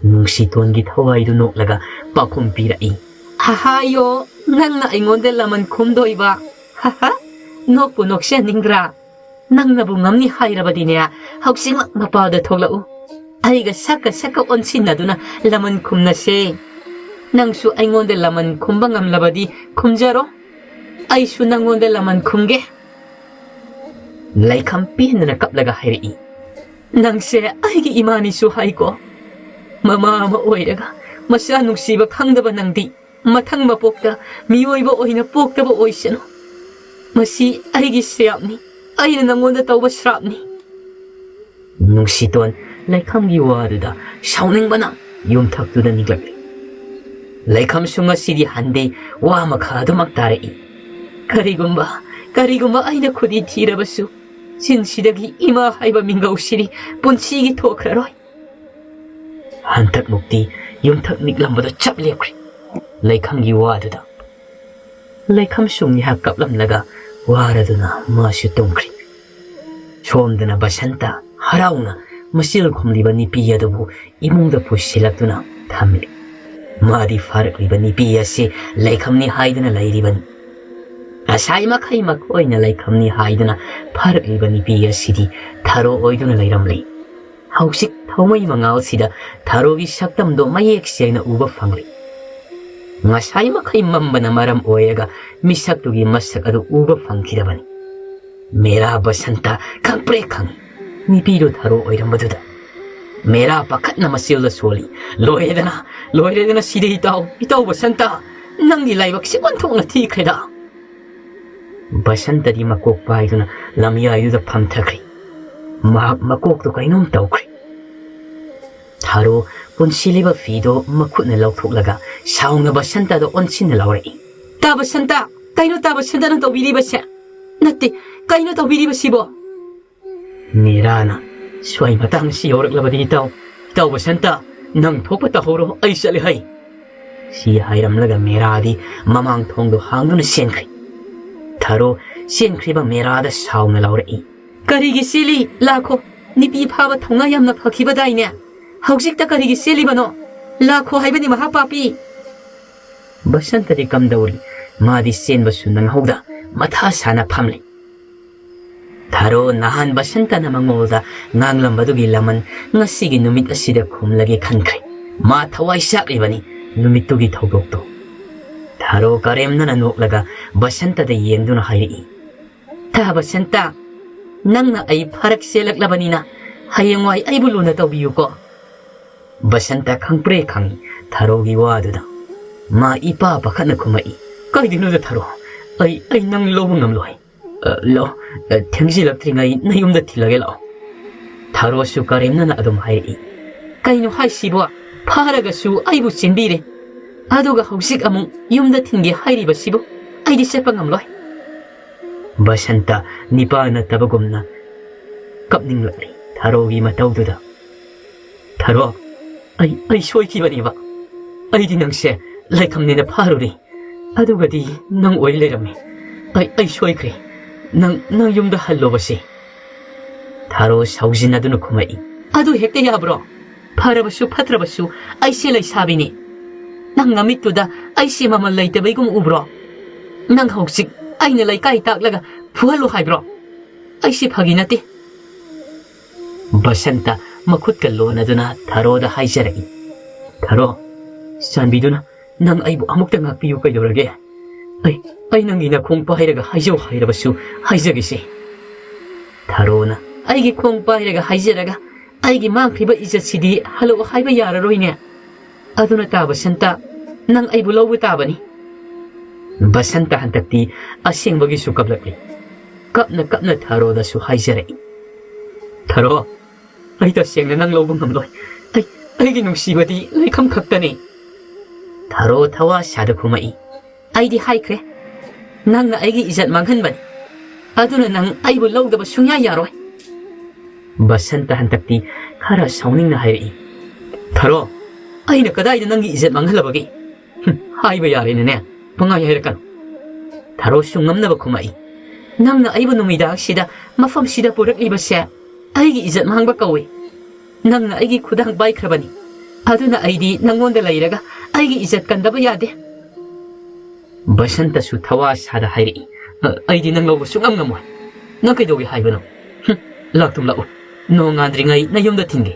ꯅꯨꯡꯁꯤꯇꯣꯟꯒꯤ ꯊꯋꯥꯏꯗꯨ ꯅꯣꯛꯂꯒ ꯄꯥꯎꯈꯨꯝ ꯄꯤꯔꯛꯏ꯫ "ꯍꯥꯏꯌꯣ, ꯅꯪꯅ ꯑꯩꯉꯣꯟꯗ ꯂꯃꯟ ꯈꯨꯝꯗꯣꯏꯕ? ꯍꯥꯍꯥ, ꯅꯣꯛꯄꯨ ꯅꯣꯛꯆꯅꯤꯡꯗ꯭ꯔꯥ? ꯅꯪꯅꯕꯨ ꯉꯝꯅꯤ ꯍꯥꯏꯔꯕꯗꯤꯅꯦ, ꯍꯧꯖꯤꯛꯃꯛ ꯃꯄꯥꯜꯗ ꯊꯣꯛꯂꯛꯎ꯫ ꯑꯩꯒ ꯁꯛꯀ ꯁꯛꯀ ꯑꯣꯟꯁꯤꯟꯅꯗꯨꯅ ꯂꯃꯟ ꯈꯨꯝꯅꯁꯦ꯫ ꯅꯪꯁꯨ ꯑꯩꯉꯣꯟꯗ ꯂꯃꯟ ꯈꯨꯝꯕ ꯉꯝꯂꯕꯗꯤ ꯈꯨꯝꯖꯔꯣ꯫ ꯑꯩꯁꯨ ꯅꯪꯉꯣꯟꯗ ꯂꯃꯟ ꯈꯨꯝꯒꯦ꯫" ꯂꯩꯈꯝ ꯄꯦꯟꯗꯅ ꯀꯞꯂꯒ ꯍꯥꯏꯔꯛꯏ꯫ "ꯅꯪꯁꯦ ꯑꯩꯒꯤ ꯏꯃꯥꯅꯤꯁꯨ ꯍꯥꯏꯀꯣ꯫ ꯃꯃꯥ ꯑꯃ ꯑꯣꯏꯔꯒ ꯃꯆꯥ ꯅꯨꯡꯁꯤꯕ ꯈꯪꯗꯕ ꯅꯪꯗꯤ ꯃꯊꯪ ꯃꯄꯣꯛꯇ ꯃꯤꯑꯣꯏꯕ ꯑꯣꯏꯅ ꯄꯣꯛꯇꯕ ꯑꯣꯏꯁꯅꯨ꯫ ꯃꯁꯤ ꯑꯩꯒꯤ ꯁ꯭ꯔꯥꯞꯅꯤ꯫ ꯑꯩꯅ ꯅꯪꯉꯣꯟꯗ ꯇꯧꯕ ꯁ꯭ꯔꯥꯞꯅꯤ꯫" ꯅꯨꯡꯁꯤꯇꯣꯟ ꯂꯩꯈꯝꯒꯤ ꯋꯥꯗꯨꯗ ꯁꯥꯎꯅꯤꯡꯕꯅ ꯌꯨꯝꯊꯛꯇꯨꯗ ꯅꯤꯛꯂꯛꯂꯤ꯫ ꯂꯩꯈꯝꯁꯨ ꯉꯁꯤꯗꯤ ꯍꯟꯗꯦ, ꯋꯥ ꯃꯈꯥ ꯑꯗꯨꯃꯛ ꯇꯥꯔꯛꯏ꯫ "ꯀꯔꯤꯒꯨꯝꯕ, ꯀꯔꯤꯒꯨꯝꯕ ꯑꯩꯅ ꯈꯨꯗꯤ ꯊꯤꯔꯕꯁꯨ, ꯆꯤꯟꯁꯤꯗꯒꯤ ꯏꯃꯥ ꯍꯥꯏꯕ ꯃꯤꯡꯒꯧꯁꯤꯗꯤ ꯄꯨꯟꯁꯤꯒꯤ ꯊꯣꯛꯈ꯭ꯔꯔꯣꯏ꯫" ꯍꯟꯗꯛꯃꯨꯛꯇꯤ ꯌꯨꯝꯊꯛ ꯅꯤꯛꯂꯝꯕꯗꯣ ꯆꯞ ꯂꯦꯞꯈ꯭ꯔꯦ꯫ ꯂꯩꯈꯝꯒꯤ ꯋꯥꯗꯨꯗ ꯂꯩꯈꯝꯁꯨ ꯉꯥꯏꯍꯥꯛ ꯀꯞꯂꯝꯂꯒ ꯋꯥꯔꯗꯨꯅ ꯃꯥꯁꯨ ꯇꯨꯝꯈ꯭ꯔꯦ꯫ ꯁꯣꯝꯗꯅ ꯕꯁꯟꯇ ꯍꯔꯥꯎꯅ ꯃꯆꯤꯜ ꯈꯨꯝꯂꯤꯕ ꯅꯨꯄꯤ ꯑꯗꯨꯕꯨ ꯏꯃꯨꯡꯗ ꯄꯨꯁꯤꯜꯂꯛꯇꯨꯅ ꯊꯝꯂꯤ꯫ ꯃꯥꯗꯤ ꯐꯥꯔꯛꯂꯤꯕ ꯅꯨꯄꯤ ꯑꯁꯤ ꯂꯩꯈꯝꯅꯤ ꯍꯥꯏꯗꯨꯅ ꯂꯩꯔꯤꯕꯅꯤ꯫ ꯉꯁꯥꯏ ꯃꯈꯩ ꯃꯈꯣꯏꯅ ꯂꯩꯈꯝꯅꯤ ꯍꯥꯏꯗꯨꯅ ꯐꯥꯔꯛꯂꯤꯕ ꯅꯨꯄꯤ ꯑꯁꯤꯗꯤ ꯊꯥꯔꯣ ꯑꯣꯏꯗꯨꯅ ꯂꯩꯔꯝꯂꯤ꯫ ꯍꯧꯖꯤꯛ ꯊꯧꯃꯩ ꯃꯉꯥꯜꯁꯤꯗ ꯊꯥꯔꯣꯒꯤ ꯁꯛꯇꯝꯗꯣ ꯃꯌꯦꯛ ꯁꯦꯡꯅ ꯎꯕ ꯐꯪꯂꯤ꯫ ꯉꯁꯥꯏ ꯃꯈꯩ ꯃꯝꯕꯅ ꯃꯔꯝ ꯑꯣꯏꯔꯒ ꯃꯤꯁꯛꯇꯨꯒꯤ ꯃꯁꯛ ꯑꯗꯨ ꯎꯕ ꯐꯪꯈꯤꯗꯕꯅꯤ꯫ ꯃꯦꯔꯥ ꯕꯁꯟꯇ ꯈꯪꯄ꯭ꯔꯦꯛ ꯈꯪꯏ꯫ ꯅꯨꯄꯤꯗꯨ ꯊꯥꯔꯣ ꯑꯣꯏꯔꯝꯕꯗꯨꯗ ꯃꯦꯔꯥ ꯄꯥꯈꯠꯅ ꯃꯆꯤꯜꯗ ꯁꯣꯜꯂꯤ꯫ "ꯂꯣꯏꯔꯦꯗꯅ, ꯂꯣꯏꯔꯦꯗꯅ ꯁꯤꯗꯤ ꯏꯇꯥꯎ, ꯏꯇꯥꯎ ꯕꯁꯟꯇ, ꯅꯪꯒꯤ ꯂꯥꯏꯕꯛꯁꯤ ꯑꯣꯟꯊꯣꯛꯅ ꯊꯤꯈ꯭ꯔꯦꯗ!" ꯕꯁꯟꯇꯗꯤ ꯃꯀꯣꯛ ꯄꯥꯏꯗꯨꯅ ꯂꯝꯌꯥꯏꯗꯨꯗ ꯐꯝꯊꯈ꯭ꯔꯦ꯫ ꯃꯍꯥꯛ ꯃꯀꯣꯛꯇꯨ ꯀꯩꯅꯣꯝ ꯇꯧꯈ꯭ꯔꯦ꯫ ꯊꯥꯔꯣ ꯄꯨꯟꯁꯤꯜꯂꯤꯕ ꯐꯤꯗꯣ ꯃꯈꯨꯠꯅ ꯂꯧꯊꯣꯛꯂꯒ ꯁꯥꯎꯅ ꯕꯁꯟꯇꯗ ꯑꯣꯟꯁꯤꯟꯅ ꯂꯥꯎꯔꯛꯏ꯫ "ꯇꯥ ꯕꯁꯟꯇ! ꯀꯩꯅꯣ ꯇꯥ ꯕꯁꯟꯇꯅ ꯇꯧꯕꯤꯔꯤꯕꯁꯦ? ꯅꯠꯇꯦ, ꯀꯩꯅꯣ ꯇꯧꯕꯤꯔꯤꯕꯁꯤꯕꯣ?" ꯃꯦꯔꯥꯅ, "ꯁ꯭ꯋꯥꯏ ꯃꯇꯥꯡ ꯑꯁꯤ ꯌꯧꯔꯛꯂꯕꯗꯤ ꯏꯇꯥꯎ, ꯏꯇꯥꯎ ꯕꯁꯟꯇ, ꯅꯪ ꯊꯣꯛꯄ ꯇꯧꯍꯧꯔꯣ, ꯑꯩ ꯆꯠꯂꯦ ꯍꯩ!" ꯁꯤ ꯍꯥꯏꯔꯝꯂꯒ ꯃꯦꯔꯥꯗꯤ ꯃꯃꯥꯡ ꯊꯣꯡꯗꯣ ꯍꯥꯡꯗꯨꯅ ꯆꯦꯟꯈ꯭ꯔꯦ꯫ ꯊꯥꯔꯣ ꯆꯦꯟꯈ꯭ꯔꯤꯕ ꯃꯦꯔꯥꯗ ꯁꯥꯎꯅ ꯂꯥꯎꯔꯛꯏ꯫ "ꯀꯔꯤꯒꯤ ꯆꯦꯜꯂꯤ? ꯂꯥꯛꯈꯣ, ꯅꯨꯄꯤ ꯐꯥꯕ ꯊꯧꯅꯥ ꯌꯥꯝꯅ ꯐꯈꯤꯕꯗꯥꯏꯅꯦ? ꯍꯧꯖꯤꯛꯇ ꯀꯔꯤꯒꯤ ꯆꯦꯜꯂꯤꯕꯅꯣ? ꯂꯥꯛꯈꯣ ꯍꯥꯏꯕꯅꯤ ꯃꯍꯥ ꯄꯥꯄꯤ!" ꯕꯁꯟꯇꯗꯤ ꯀꯝꯗꯧꯔꯤ? ꯃꯥꯗꯤ ꯆꯦꯟꯕꯁꯨ ꯅꯪꯍꯧꯗ ꯃꯊꯥ ꯁꯥꯅ ꯐꯝꯂꯤ꯫ ꯊꯥꯔꯣ ꯅꯍꯥꯟ ꯕꯁꯟꯇꯅ ꯃꯉꯣꯜꯗ ꯉꯥꯡꯂꯝꯕꯗꯨꯒꯤ ꯂꯃꯟ ꯉꯁꯤꯒꯤ ꯅꯨꯃꯤꯠ ꯑꯁꯤꯗ ꯈꯨꯝꯂꯒꯦ ꯈꯟꯈ꯭ꯔꯦ꯫ ꯃꯥ ꯊꯋꯥꯏ ꯆꯥꯛꯂꯤꯕꯅꯤ ꯅꯨꯃꯤꯠꯇꯨꯒꯤ ꯊꯧꯗꯣꯛꯇꯣ꯫ ꯊꯥꯔꯣ ꯀꯔꯦꯝꯅꯅ ꯅꯣꯛꯂꯒ ꯕꯁꯟꯇꯗ ꯌꯦꯡꯗꯨꯅ ꯍꯥꯏꯔꯛꯏ, "ꯇꯥ ꯕꯁꯟꯇ, ꯅꯪꯅ ꯑꯩ ꯐꯥꯔꯛ ꯆꯦꯜꯂꯛꯂꯕꯅꯤꯅ ꯍꯌꯦꯡꯋꯥꯏ ꯑꯩꯕꯨ ꯂꯨꯅ ꯇꯧꯕꯤꯌꯨꯀꯣ!" ꯕꯁꯟꯇ ꯈꯪꯄ꯭ꯔꯦ ꯈꯪꯏ ꯊꯥꯔꯣꯒꯤ ꯋꯥꯗꯨꯗ꯫ ꯃꯥ ꯏꯄꯥ ꯄꯥꯈꯠꯅ ꯈꯨꯝꯃꯛꯏ, "ꯀꯥꯏꯗꯩꯅꯣꯗ ꯊꯥꯔꯣ? ꯑꯩ, ꯑꯩ ꯅꯪ ꯂꯧꯕ ꯉꯝꯂꯣꯏ꯫ ꯑ, ꯂꯥꯛꯑꯣ, ꯑ, ꯊꯦꯡꯖꯤꯜꯂꯛꯇ꯭ꯔꯤꯉꯩ ꯅꯌꯨꯝꯗ ꯊꯤꯜꯂꯒꯦ ꯂꯥꯛꯑꯣ꯫" ꯊꯥꯔꯣꯁꯨ ꯀꯔꯦꯝꯅꯅ ꯑꯗꯨꯝ ꯍꯥꯏꯔꯛꯏ, "ꯀꯩꯅꯣ ꯍꯥꯏꯁꯤꯕꯣ? ꯐꯥꯔꯒꯁꯨ ꯑꯩꯕꯨ ꯆꯦꯟꯕꯤꯔꯦ, ꯑꯗꯨꯒ ꯍꯧꯖꯤꯛ ꯑꯃꯨꯛ ꯌꯨꯝꯗ ꯊꯤꯟꯒꯦ ꯍꯥꯏꯔꯤꯕꯁꯤꯕꯨ? ꯑꯩꯗꯤ ꯆꯠꯄ ꯉꯝꯂꯣꯏ꯫" ꯕꯁꯟꯇ ꯅꯤꯄꯥ ꯅꯠꯇꯕꯒꯨꯝꯅ ꯀꯞꯅꯤꯡꯂꯛꯂꯤ ꯊꯥꯔꯣꯒꯤ ꯃꯇꯧꯗꯨꯗ꯫ "ꯊꯥꯔꯣ, ꯑꯩ, ꯑꯩ ꯁꯣꯏꯈꯤꯕꯅꯦꯕ꯫ ꯑꯩꯗꯤ ꯅꯪꯁꯦ ꯂꯩꯈꯝꯅꯦꯅ ꯐꯥꯔꯨꯔꯦ꯫ ꯑꯗꯨꯒꯗꯤ ꯅꯪ ꯑꯣꯏ ꯂꯩꯔꯝꯃꯦ꯫ ꯑꯩ, ꯑꯩ ꯁꯣꯏꯈ꯭ꯔꯦ꯫ ꯅꯪ, ꯅꯪ ꯌꯨꯝꯗ ꯍꯜꯂꯣꯕꯁꯦ꯫" ꯊꯥꯔꯣ ꯁꯥꯎꯖꯤꯟꯅꯗꯨꯅ ꯈꯨꯝꯃꯛꯏ, "ꯑꯗꯨ ꯍꯦꯛꯇ ꯌꯥꯕ꯭ꯔꯣ? ꯐꯔꯕꯁꯨ ꯐꯠꯇ꯭ꯔꯕꯁꯨ ꯑꯩꯁꯦ ꯂꯩꯁꯥꯕꯤꯅꯤ꯫ ꯅꯪ ꯅꯃꯤꯠꯇꯨꯗ ꯑꯩꯁꯦ ꯃꯃꯜ ꯂꯩꯇꯕꯩꯒꯨꯝ ꯎꯕ꯭ꯔꯣ? ꯅꯪ ꯍꯧꯖꯤꯛ ꯑꯩꯅ ꯂꯩꯀꯥꯏ ꯇꯥꯛꯂꯒ ꯐꯨꯍꯜꯂꯨ ꯍꯥꯏꯕ꯭ꯔꯣ? ꯑꯩꯁꯦ ꯐꯥꯒꯤ ꯅꯠꯇꯦ꯫ ꯕꯁꯟꯇ ꯃꯈꯨꯠꯀ ꯂꯣꯟꯅꯗꯨꯅ ꯊꯔꯣꯗ ꯍꯥꯏꯖꯔꯛꯏ, "ꯊꯔꯣ, ꯆꯥꯟꯕꯤꯗꯨꯅ ꯅꯪ ꯑꯩꯕꯨ ꯑꯃꯨꯛꯇ ꯉꯥꯛꯄꯤꯌꯨ ꯀꯩꯗꯧꯔꯒꯦ? ꯑꯩ, ꯑꯩ ꯅꯪꯒꯤ ꯅꯈꯣꯡ ꯄꯥꯏꯔꯒ ꯍꯥꯏꯖꯧ ꯍꯥꯏꯔꯕꯁꯨ ꯍꯥꯏꯖꯒꯦꯁꯦ꯫" ꯊꯔꯣꯅ, "ꯑꯩꯒꯤ ꯈꯣꯡ ꯄꯥꯏꯔꯒ ꯍꯥꯏꯖꯔꯒ ꯑꯩꯒꯤ ꯃꯥꯡꯈ꯭ꯔꯤꯕ ꯏꯖꯠꯁꯤꯗꯤ ꯍꯜꯂꯛꯑꯣ ꯍꯥꯏꯕ ꯌꯥꯔꯔꯣꯏꯅꯦ꯫ ꯑꯗꯨꯅ ꯇꯥ ꯕꯁꯟꯇ, ꯅꯪ ꯑꯩꯕꯨ ꯂꯧꯕ ꯇꯥꯕꯅꯤ꯫" ꯕꯁꯟꯇ ꯍꯟꯗꯛꯇꯤ ꯑꯁꯦꯡꯕꯒꯤꯁꯨ ꯀꯞꯂꯛꯂꯤ꯫ ꯀꯞꯅ ꯀꯞꯅ ꯊꯔꯣꯗꯁꯨ ꯍꯥꯏꯖꯔꯛꯏ, "ꯊꯔꯣ, ꯑꯩ ꯇꯁꯦꯡꯅ ꯅꯪ ꯂꯧꯕ ꯉꯝꯂꯣꯏ꯫ ꯑꯩ, ꯑꯩꯒꯤ ꯅꯨꯡꯁꯤꯕꯗꯤ ꯂꯩꯈꯝ ꯈꯛꯇꯅꯤ꯫" ꯊꯔꯣ ꯊꯋꯥ ꯁꯥꯗ ꯈꯨꯝꯃꯛꯏ, "ꯑꯩꯗꯤ ꯍꯥꯏꯈ꯭ꯔꯦ, ꯅꯪꯅ ꯑꯩꯒꯤ ꯏꯖꯠ ꯃꯥꯡꯍꯟꯕꯅꯤ꯫ ꯑꯗꯨꯅ ꯅꯪ ꯑꯩꯕꯨ ꯂꯧꯗꯕ ꯁꯨꯡꯌꯥ ꯌꯥꯔꯣꯏ꯫" ꯕꯁꯟꯇ ꯍꯟꯗꯛꯇꯤ ꯈꯔ ꯁꯥꯎꯅꯤꯡꯅ ꯍꯥꯏꯔꯛꯏ, "ꯊꯔꯣ, ꯑꯩꯅ ꯀꯗꯥꯏꯗ ꯅꯪꯒꯤ ꯏꯖꯠ ꯃꯥꯡꯍꯜꯂꯕꯒꯦ? ꯍꯨꯝ, ꯍꯥꯏꯕ ꯌꯥꯔꯦꯅꯦ, ꯄꯪꯍꯥꯏ ꯍꯥꯏꯔꯛꯀꯅꯨ꯫" ꯊꯔꯣꯁꯨ ꯉꯝꯅꯕ ꯈꯨꯝꯃꯛꯏ, "ꯅꯪꯅ ꯑꯩꯕꯨ ꯅꯨꯃꯤꯗꯥꯡꯁꯤꯗ ꯃꯐꯝꯁꯤꯗ ꯄꯨꯔꯛꯂꯤꯕꯁꯦ ꯑꯩꯒꯤ ꯏꯖꯠ ꯃꯥꯡꯕ ꯀꯧꯏ꯫ ꯅꯪꯅ ꯑꯩꯒꯤ ꯈꯨꯗꯥꯡ ꯄꯥꯏꯈ꯭ꯔꯕꯅꯤ꯫ ꯑꯗꯨꯅ ꯑꯩꯗꯤ ꯅꯪꯉꯣꯟꯗ ꯂꯩꯔꯒ ꯑꯩꯒꯤ ꯏꯖꯠ ꯀꯟꯗꯕ ꯌꯥꯗꯦ꯫" ꯕꯁꯟꯇꯁꯨ ꯊꯋꯥ ꯁꯥꯗ ꯍꯥꯏꯔꯛꯏ, "ꯑ, ꯑꯩꯗꯤ ꯅꯪ ꯂꯧꯕ ꯁꯨꯡꯉꯝ ꯉꯝꯃꯣꯏ꯫ ꯅꯪ ꯀꯩꯗꯧꯒꯦ ꯍꯥꯏꯕꯅꯣ? ꯍꯨꯝ, ꯂꯥꯛꯇꯨꯝ ꯂꯥꯛꯎ꯫ ꯅꯣꯡꯉꯥꯟꯗ꯭ꯔꯤꯉꯩ ꯅꯌꯨꯝꯗ ꯊꯤꯟꯒꯦ꯫"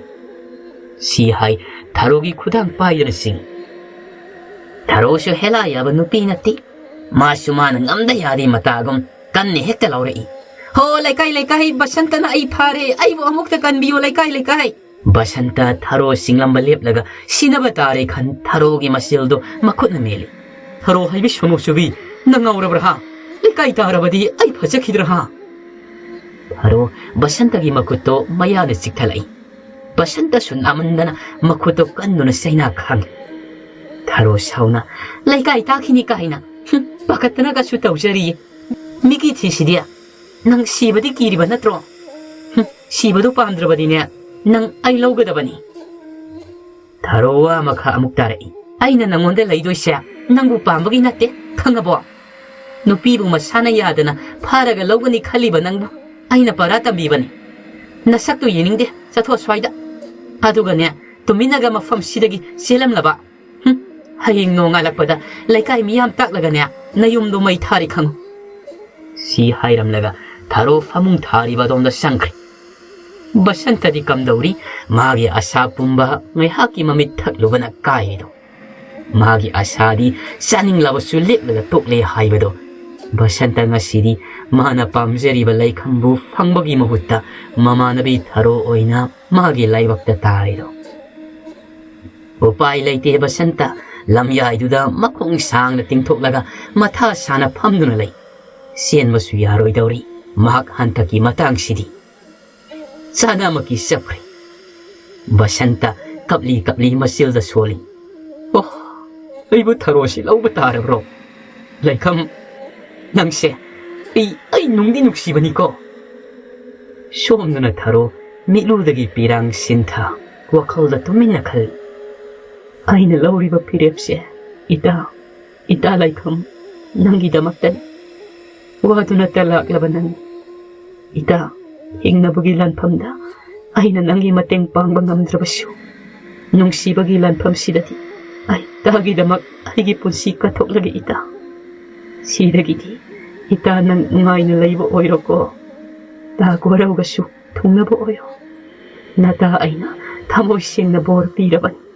ꯁꯤ ꯍꯥꯏ ꯊꯔꯣꯒꯤ ꯈꯨꯗꯥꯡ ꯄꯥꯏꯗꯨꯅ ꯆꯤꯡꯏ꯫ ꯊꯔꯣꯁꯨ ꯍꯦꯂꯥ ꯌꯥꯕ ꯅꯨꯄꯤ ꯅꯠꯇꯦ꯫ ꯃꯥꯁꯨ ꯃꯥꯅ ꯉꯝꯗ ꯌꯥꯗꯦ ꯃꯇꯥꯒꯨꯝ ꯀꯟꯅ ꯍꯦꯛꯇ ꯂꯥꯎꯔꯛꯏ, "ꯍꯣ, ꯂꯩꯀꯥꯏ, ꯂꯩꯀꯥꯏ, ꯕꯁꯟꯇꯅ ꯑꯩ ꯐꯥꯔꯦ, ꯑꯩꯕꯨ ꯑꯃꯨꯛꯇ ꯀꯟꯕꯤꯌꯨ, ꯂꯩꯀꯥꯏ, ꯂꯩꯀꯥꯏ!" ꯕꯁꯟꯇ ꯊꯔꯣ ꯆꯤꯡꯂꯝꯕ ꯂꯦꯞꯂꯒ ꯁꯤꯅꯕ ꯇꯥꯔꯦ ꯈꯟ ꯊꯔꯣꯒꯤ ꯃꯆꯤꯜꯗꯣ ꯃꯈꯨꯠꯅ ꯃꯦꯜꯂꯤ꯫ "ꯊꯔꯣ ꯍꯥꯏꯕꯤ ꯁꯣꯅꯣ ꯆꯨꯕꯤ, ꯅꯪ ꯉꯥꯎꯔꯕ꯭ꯔꯥ ꯍꯥ? ꯂꯩꯀꯥꯏ ꯇꯥꯔꯕꯗꯤ ꯑꯩ ꯐꯖꯈꯤꯗ꯭ꯔꯥ ꯍꯥ?" ꯊꯔꯣ ꯕꯁꯟꯇꯒꯤ ꯃꯈꯨꯠꯇꯣ ꯃꯌꯥꯗ ꯆꯤꯛꯊꯠꯂꯛꯏ꯫ ꯕꯁꯟꯇꯁꯨ ꯅꯥꯃꯟꯗꯅ ꯃꯈꯨꯠꯇꯣ ꯀꯟꯗꯨꯅ ꯆꯩꯅꯥ ꯈꯥꯡꯂꯤ꯫ ꯊꯔꯣ ꯁꯥꯎꯅ, "ꯂꯩꯀꯥꯏ ꯇꯥꯈꯤꯅꯤ ꯀꯥꯏꯅ, ꯍꯨꯝ, ꯄꯥꯈꯠꯇꯅꯒꯁꯨ ꯇꯧꯖꯔꯤꯌꯦ꯫ ꯃꯤꯒꯤ ꯊꯤꯁꯤꯗꯤ, ꯅꯪ ꯁꯤꯕꯗꯤ ꯀꯤꯔꯤꯕ ꯅꯠꯇ꯭ꯔꯣ? ꯍꯨꯝ, ꯁꯤꯕꯗꯨ ꯄꯥꯝꯗ꯭ꯔꯕꯗꯤꯅꯦ, ꯅꯪ ꯑꯩ ꯂꯧꯒꯗꯕꯅꯤ꯫" ꯊꯔꯣ ꯋꯥ ꯃꯈꯥ ꯑꯃꯨꯛ ꯇꯥꯔꯛꯏ, "ꯑꯩꯅ ꯅꯪꯉꯣꯟꯗ ꯂꯩꯗꯣꯏꯁꯦ ꯅꯪꯕꯨ ꯄꯥꯝꯕꯒꯤ ꯅꯠꯇꯦ, ꯈꯪꯉꯕꯣ? ꯅꯨꯄꯤꯕꯨ ꯃꯁꯥꯅ ꯌꯥꯗꯅ ꯐꯥꯔꯒ ꯂꯧꯒꯅꯤ ꯈꯜꯂꯤꯕ ꯅꯪꯕꯨ ꯑꯩꯅ ꯄꯔꯥ ꯇꯝꯕꯤꯕꯅꯤ꯫ ꯅꯁꯛꯇꯨ ꯌꯦꯡꯅꯤꯡꯗꯦ, ꯆꯠꯊꯣꯛ ꯁ꯭ꯋꯥꯏꯗ꯫ ꯑꯗꯨꯒꯅꯦ, ꯇꯨꯃꯤꯟꯅꯒ ꯃꯐꯝꯁꯤꯗꯒꯤ ꯆꯦꯜꯂꯝꯂꯕ, ꯍꯨꯝ, ꯍꯌꯦꯡ ꯅꯣꯡꯉꯥꯜꯂꯛꯄꯗ ꯂꯩꯀꯥꯏ ꯃꯤꯌꯥꯝ ꯇꯥꯛꯂꯒꯅꯦ, ꯅꯌꯨꯝꯗꯣ ꯃꯩ ꯊꯥꯔꯦ ꯈꯪꯉꯨ꯫ ꯁꯤ ꯍꯥꯏꯔꯝꯂꯒ ꯊꯥꯔꯣ ꯐꯃꯨꯡ ꯊꯥꯔꯤꯕ ꯑꯗꯣꯝꯗ ꯆꯪꯈ꯭ꯔꯦ꯫ ꯕꯁꯟꯇꯗꯤ ꯀꯝꯗꯧꯔꯤ? ꯃꯥꯒꯤ ꯑꯁꯥ ꯄꯨꯝꯕ ꯉꯥꯏꯍꯥꯛꯀꯤ ꯃꯃꯤꯠ ꯊꯛꯂꯨꯕꯅ ꯀꯥꯏꯔꯤꯗꯣ꯫ ꯃꯥꯒꯤ ꯑꯁꯥꯗꯤ ꯆꯥꯅꯤꯡꯂꯕꯁꯨ ꯂꯦꯞꯂꯒ ꯇꯣꯛꯂꯦ ꯍꯥꯏꯕꯗꯣ꯫ ꯕꯁꯟꯇ ꯉꯁꯤꯗꯤ ꯃꯥꯅ ꯄꯥꯝꯖꯔꯤꯕ ꯂꯩꯈꯝꯕꯨ ꯐꯪꯕꯒꯤ ꯃꯍꯨꯠꯇ ꯃꯃꯥꯟꯅꯕꯤ ꯊꯥꯔꯣ ꯑꯣꯏꯅ ꯃꯥꯒꯤ ꯂꯥꯏꯕꯛꯇ ꯇꯥꯔꯤꯗꯣ꯫ ꯎꯄꯥꯏ ꯂꯩꯇꯦ ꯕꯁꯟꯇ꯫ ꯂꯝꯌꯥꯏꯗꯨꯗ ꯃꯈꯣꯡ ꯁꯥꯡꯅ ꯇꯤꯡꯊꯣꯛꯂꯒ ꯃꯊꯥ ꯁꯥꯅ ꯐꯝꯗꯨꯅ ꯂꯩ꯫ ꯆꯦꯟꯕꯁꯨ ꯌꯥꯔꯣꯏꯗꯧꯔꯤ꯫ ꯃꯍꯥꯛ ꯍꯟꯊꯛꯀꯤ ꯃꯇꯥꯡꯁꯤꯗꯤ꯫ ꯆꯥꯅꯃꯛꯀꯤ ꯆꯞꯈ꯭ꯔꯦ꯫ ꯕꯁꯟꯇ ꯀꯞꯂꯤ ꯀꯞꯂꯤ ꯃꯆꯤꯜꯗ ꯁꯣꯜꯂꯤ꯫ "ꯑꯣ, ꯑꯩꯕꯨ ꯊꯥꯔꯣꯁꯤ ꯂꯧꯕ ꯇꯥꯔꯕ꯭ꯔꯣ? ꯂꯩꯈꯝ, ꯅꯪꯁꯦ ꯑꯩ, ꯑꯩ ꯅꯨꯡꯗꯤ ꯅꯨꯡꯁꯤꯕꯅꯤꯀꯣ?" ꯁꯣꯝꯗꯅ ꯊꯥꯔꯣ ꯃꯤꯠꯂꯨꯗꯒꯤ ꯄꯤꯔꯥꯡ ꯁꯤꯟꯊ ꯋꯥꯈꯜꯗ ꯇꯨꯃꯤꯟꯅ ꯈꯜꯂꯤ꯫ "ꯑꯩꯅ ꯂꯧꯔꯤꯕ ꯐꯤꯔꯦꯞꯁꯦ, ꯏꯇꯥ, ꯏꯇꯥ ꯂꯩꯈꯝ, ꯅꯪꯒꯤꯗꯃꯛꯇꯅꯤ꯫ ꯋꯥꯗꯨꯅꯇ ꯂꯥꯛꯂꯕ ꯅꯪ, ꯏꯇꯥ, ꯍꯤꯡꯅꯕꯒꯤ ꯂꯥꯟꯐꯝꯗ ꯑꯩꯅ ꯅꯪꯒꯤ ꯃꯇꯦꯡ ꯄꯥꯡꯕ ꯉꯝꯗ꯭ꯔꯕꯁꯨ, ꯅꯨꯡꯁꯤꯕꯒꯤ ꯂꯥꯟꯐꯝꯁꯤꯗꯗꯤ ꯑꯩ ꯏꯇꯥꯒꯤꯗꯃꯛ ꯑꯩꯒꯤ ꯄꯨꯟꯁꯤ ꯀꯠꯊꯣꯛꯂꯒꯦ ꯏꯇꯥ꯫ ꯁꯤꯗꯒꯤꯗꯤ ꯏꯇꯥ ꯅꯪ ꯅꯨꯡꯉꯥꯏꯅ ꯂꯩꯕ ꯑꯣꯏꯔꯣꯀꯣ꯫ ꯇꯥ ꯒꯣꯔꯧꯒꯁꯨ ꯊꯨꯡꯅꯕ ꯑꯣꯏꯔꯣ꯫ ꯅꯇꯥ ꯑꯩꯅ ꯊꯃꯣꯏ ꯁꯦꯡꯅ ꯕꯣꯔ ꯄꯤꯔꯕꯅꯤ꯫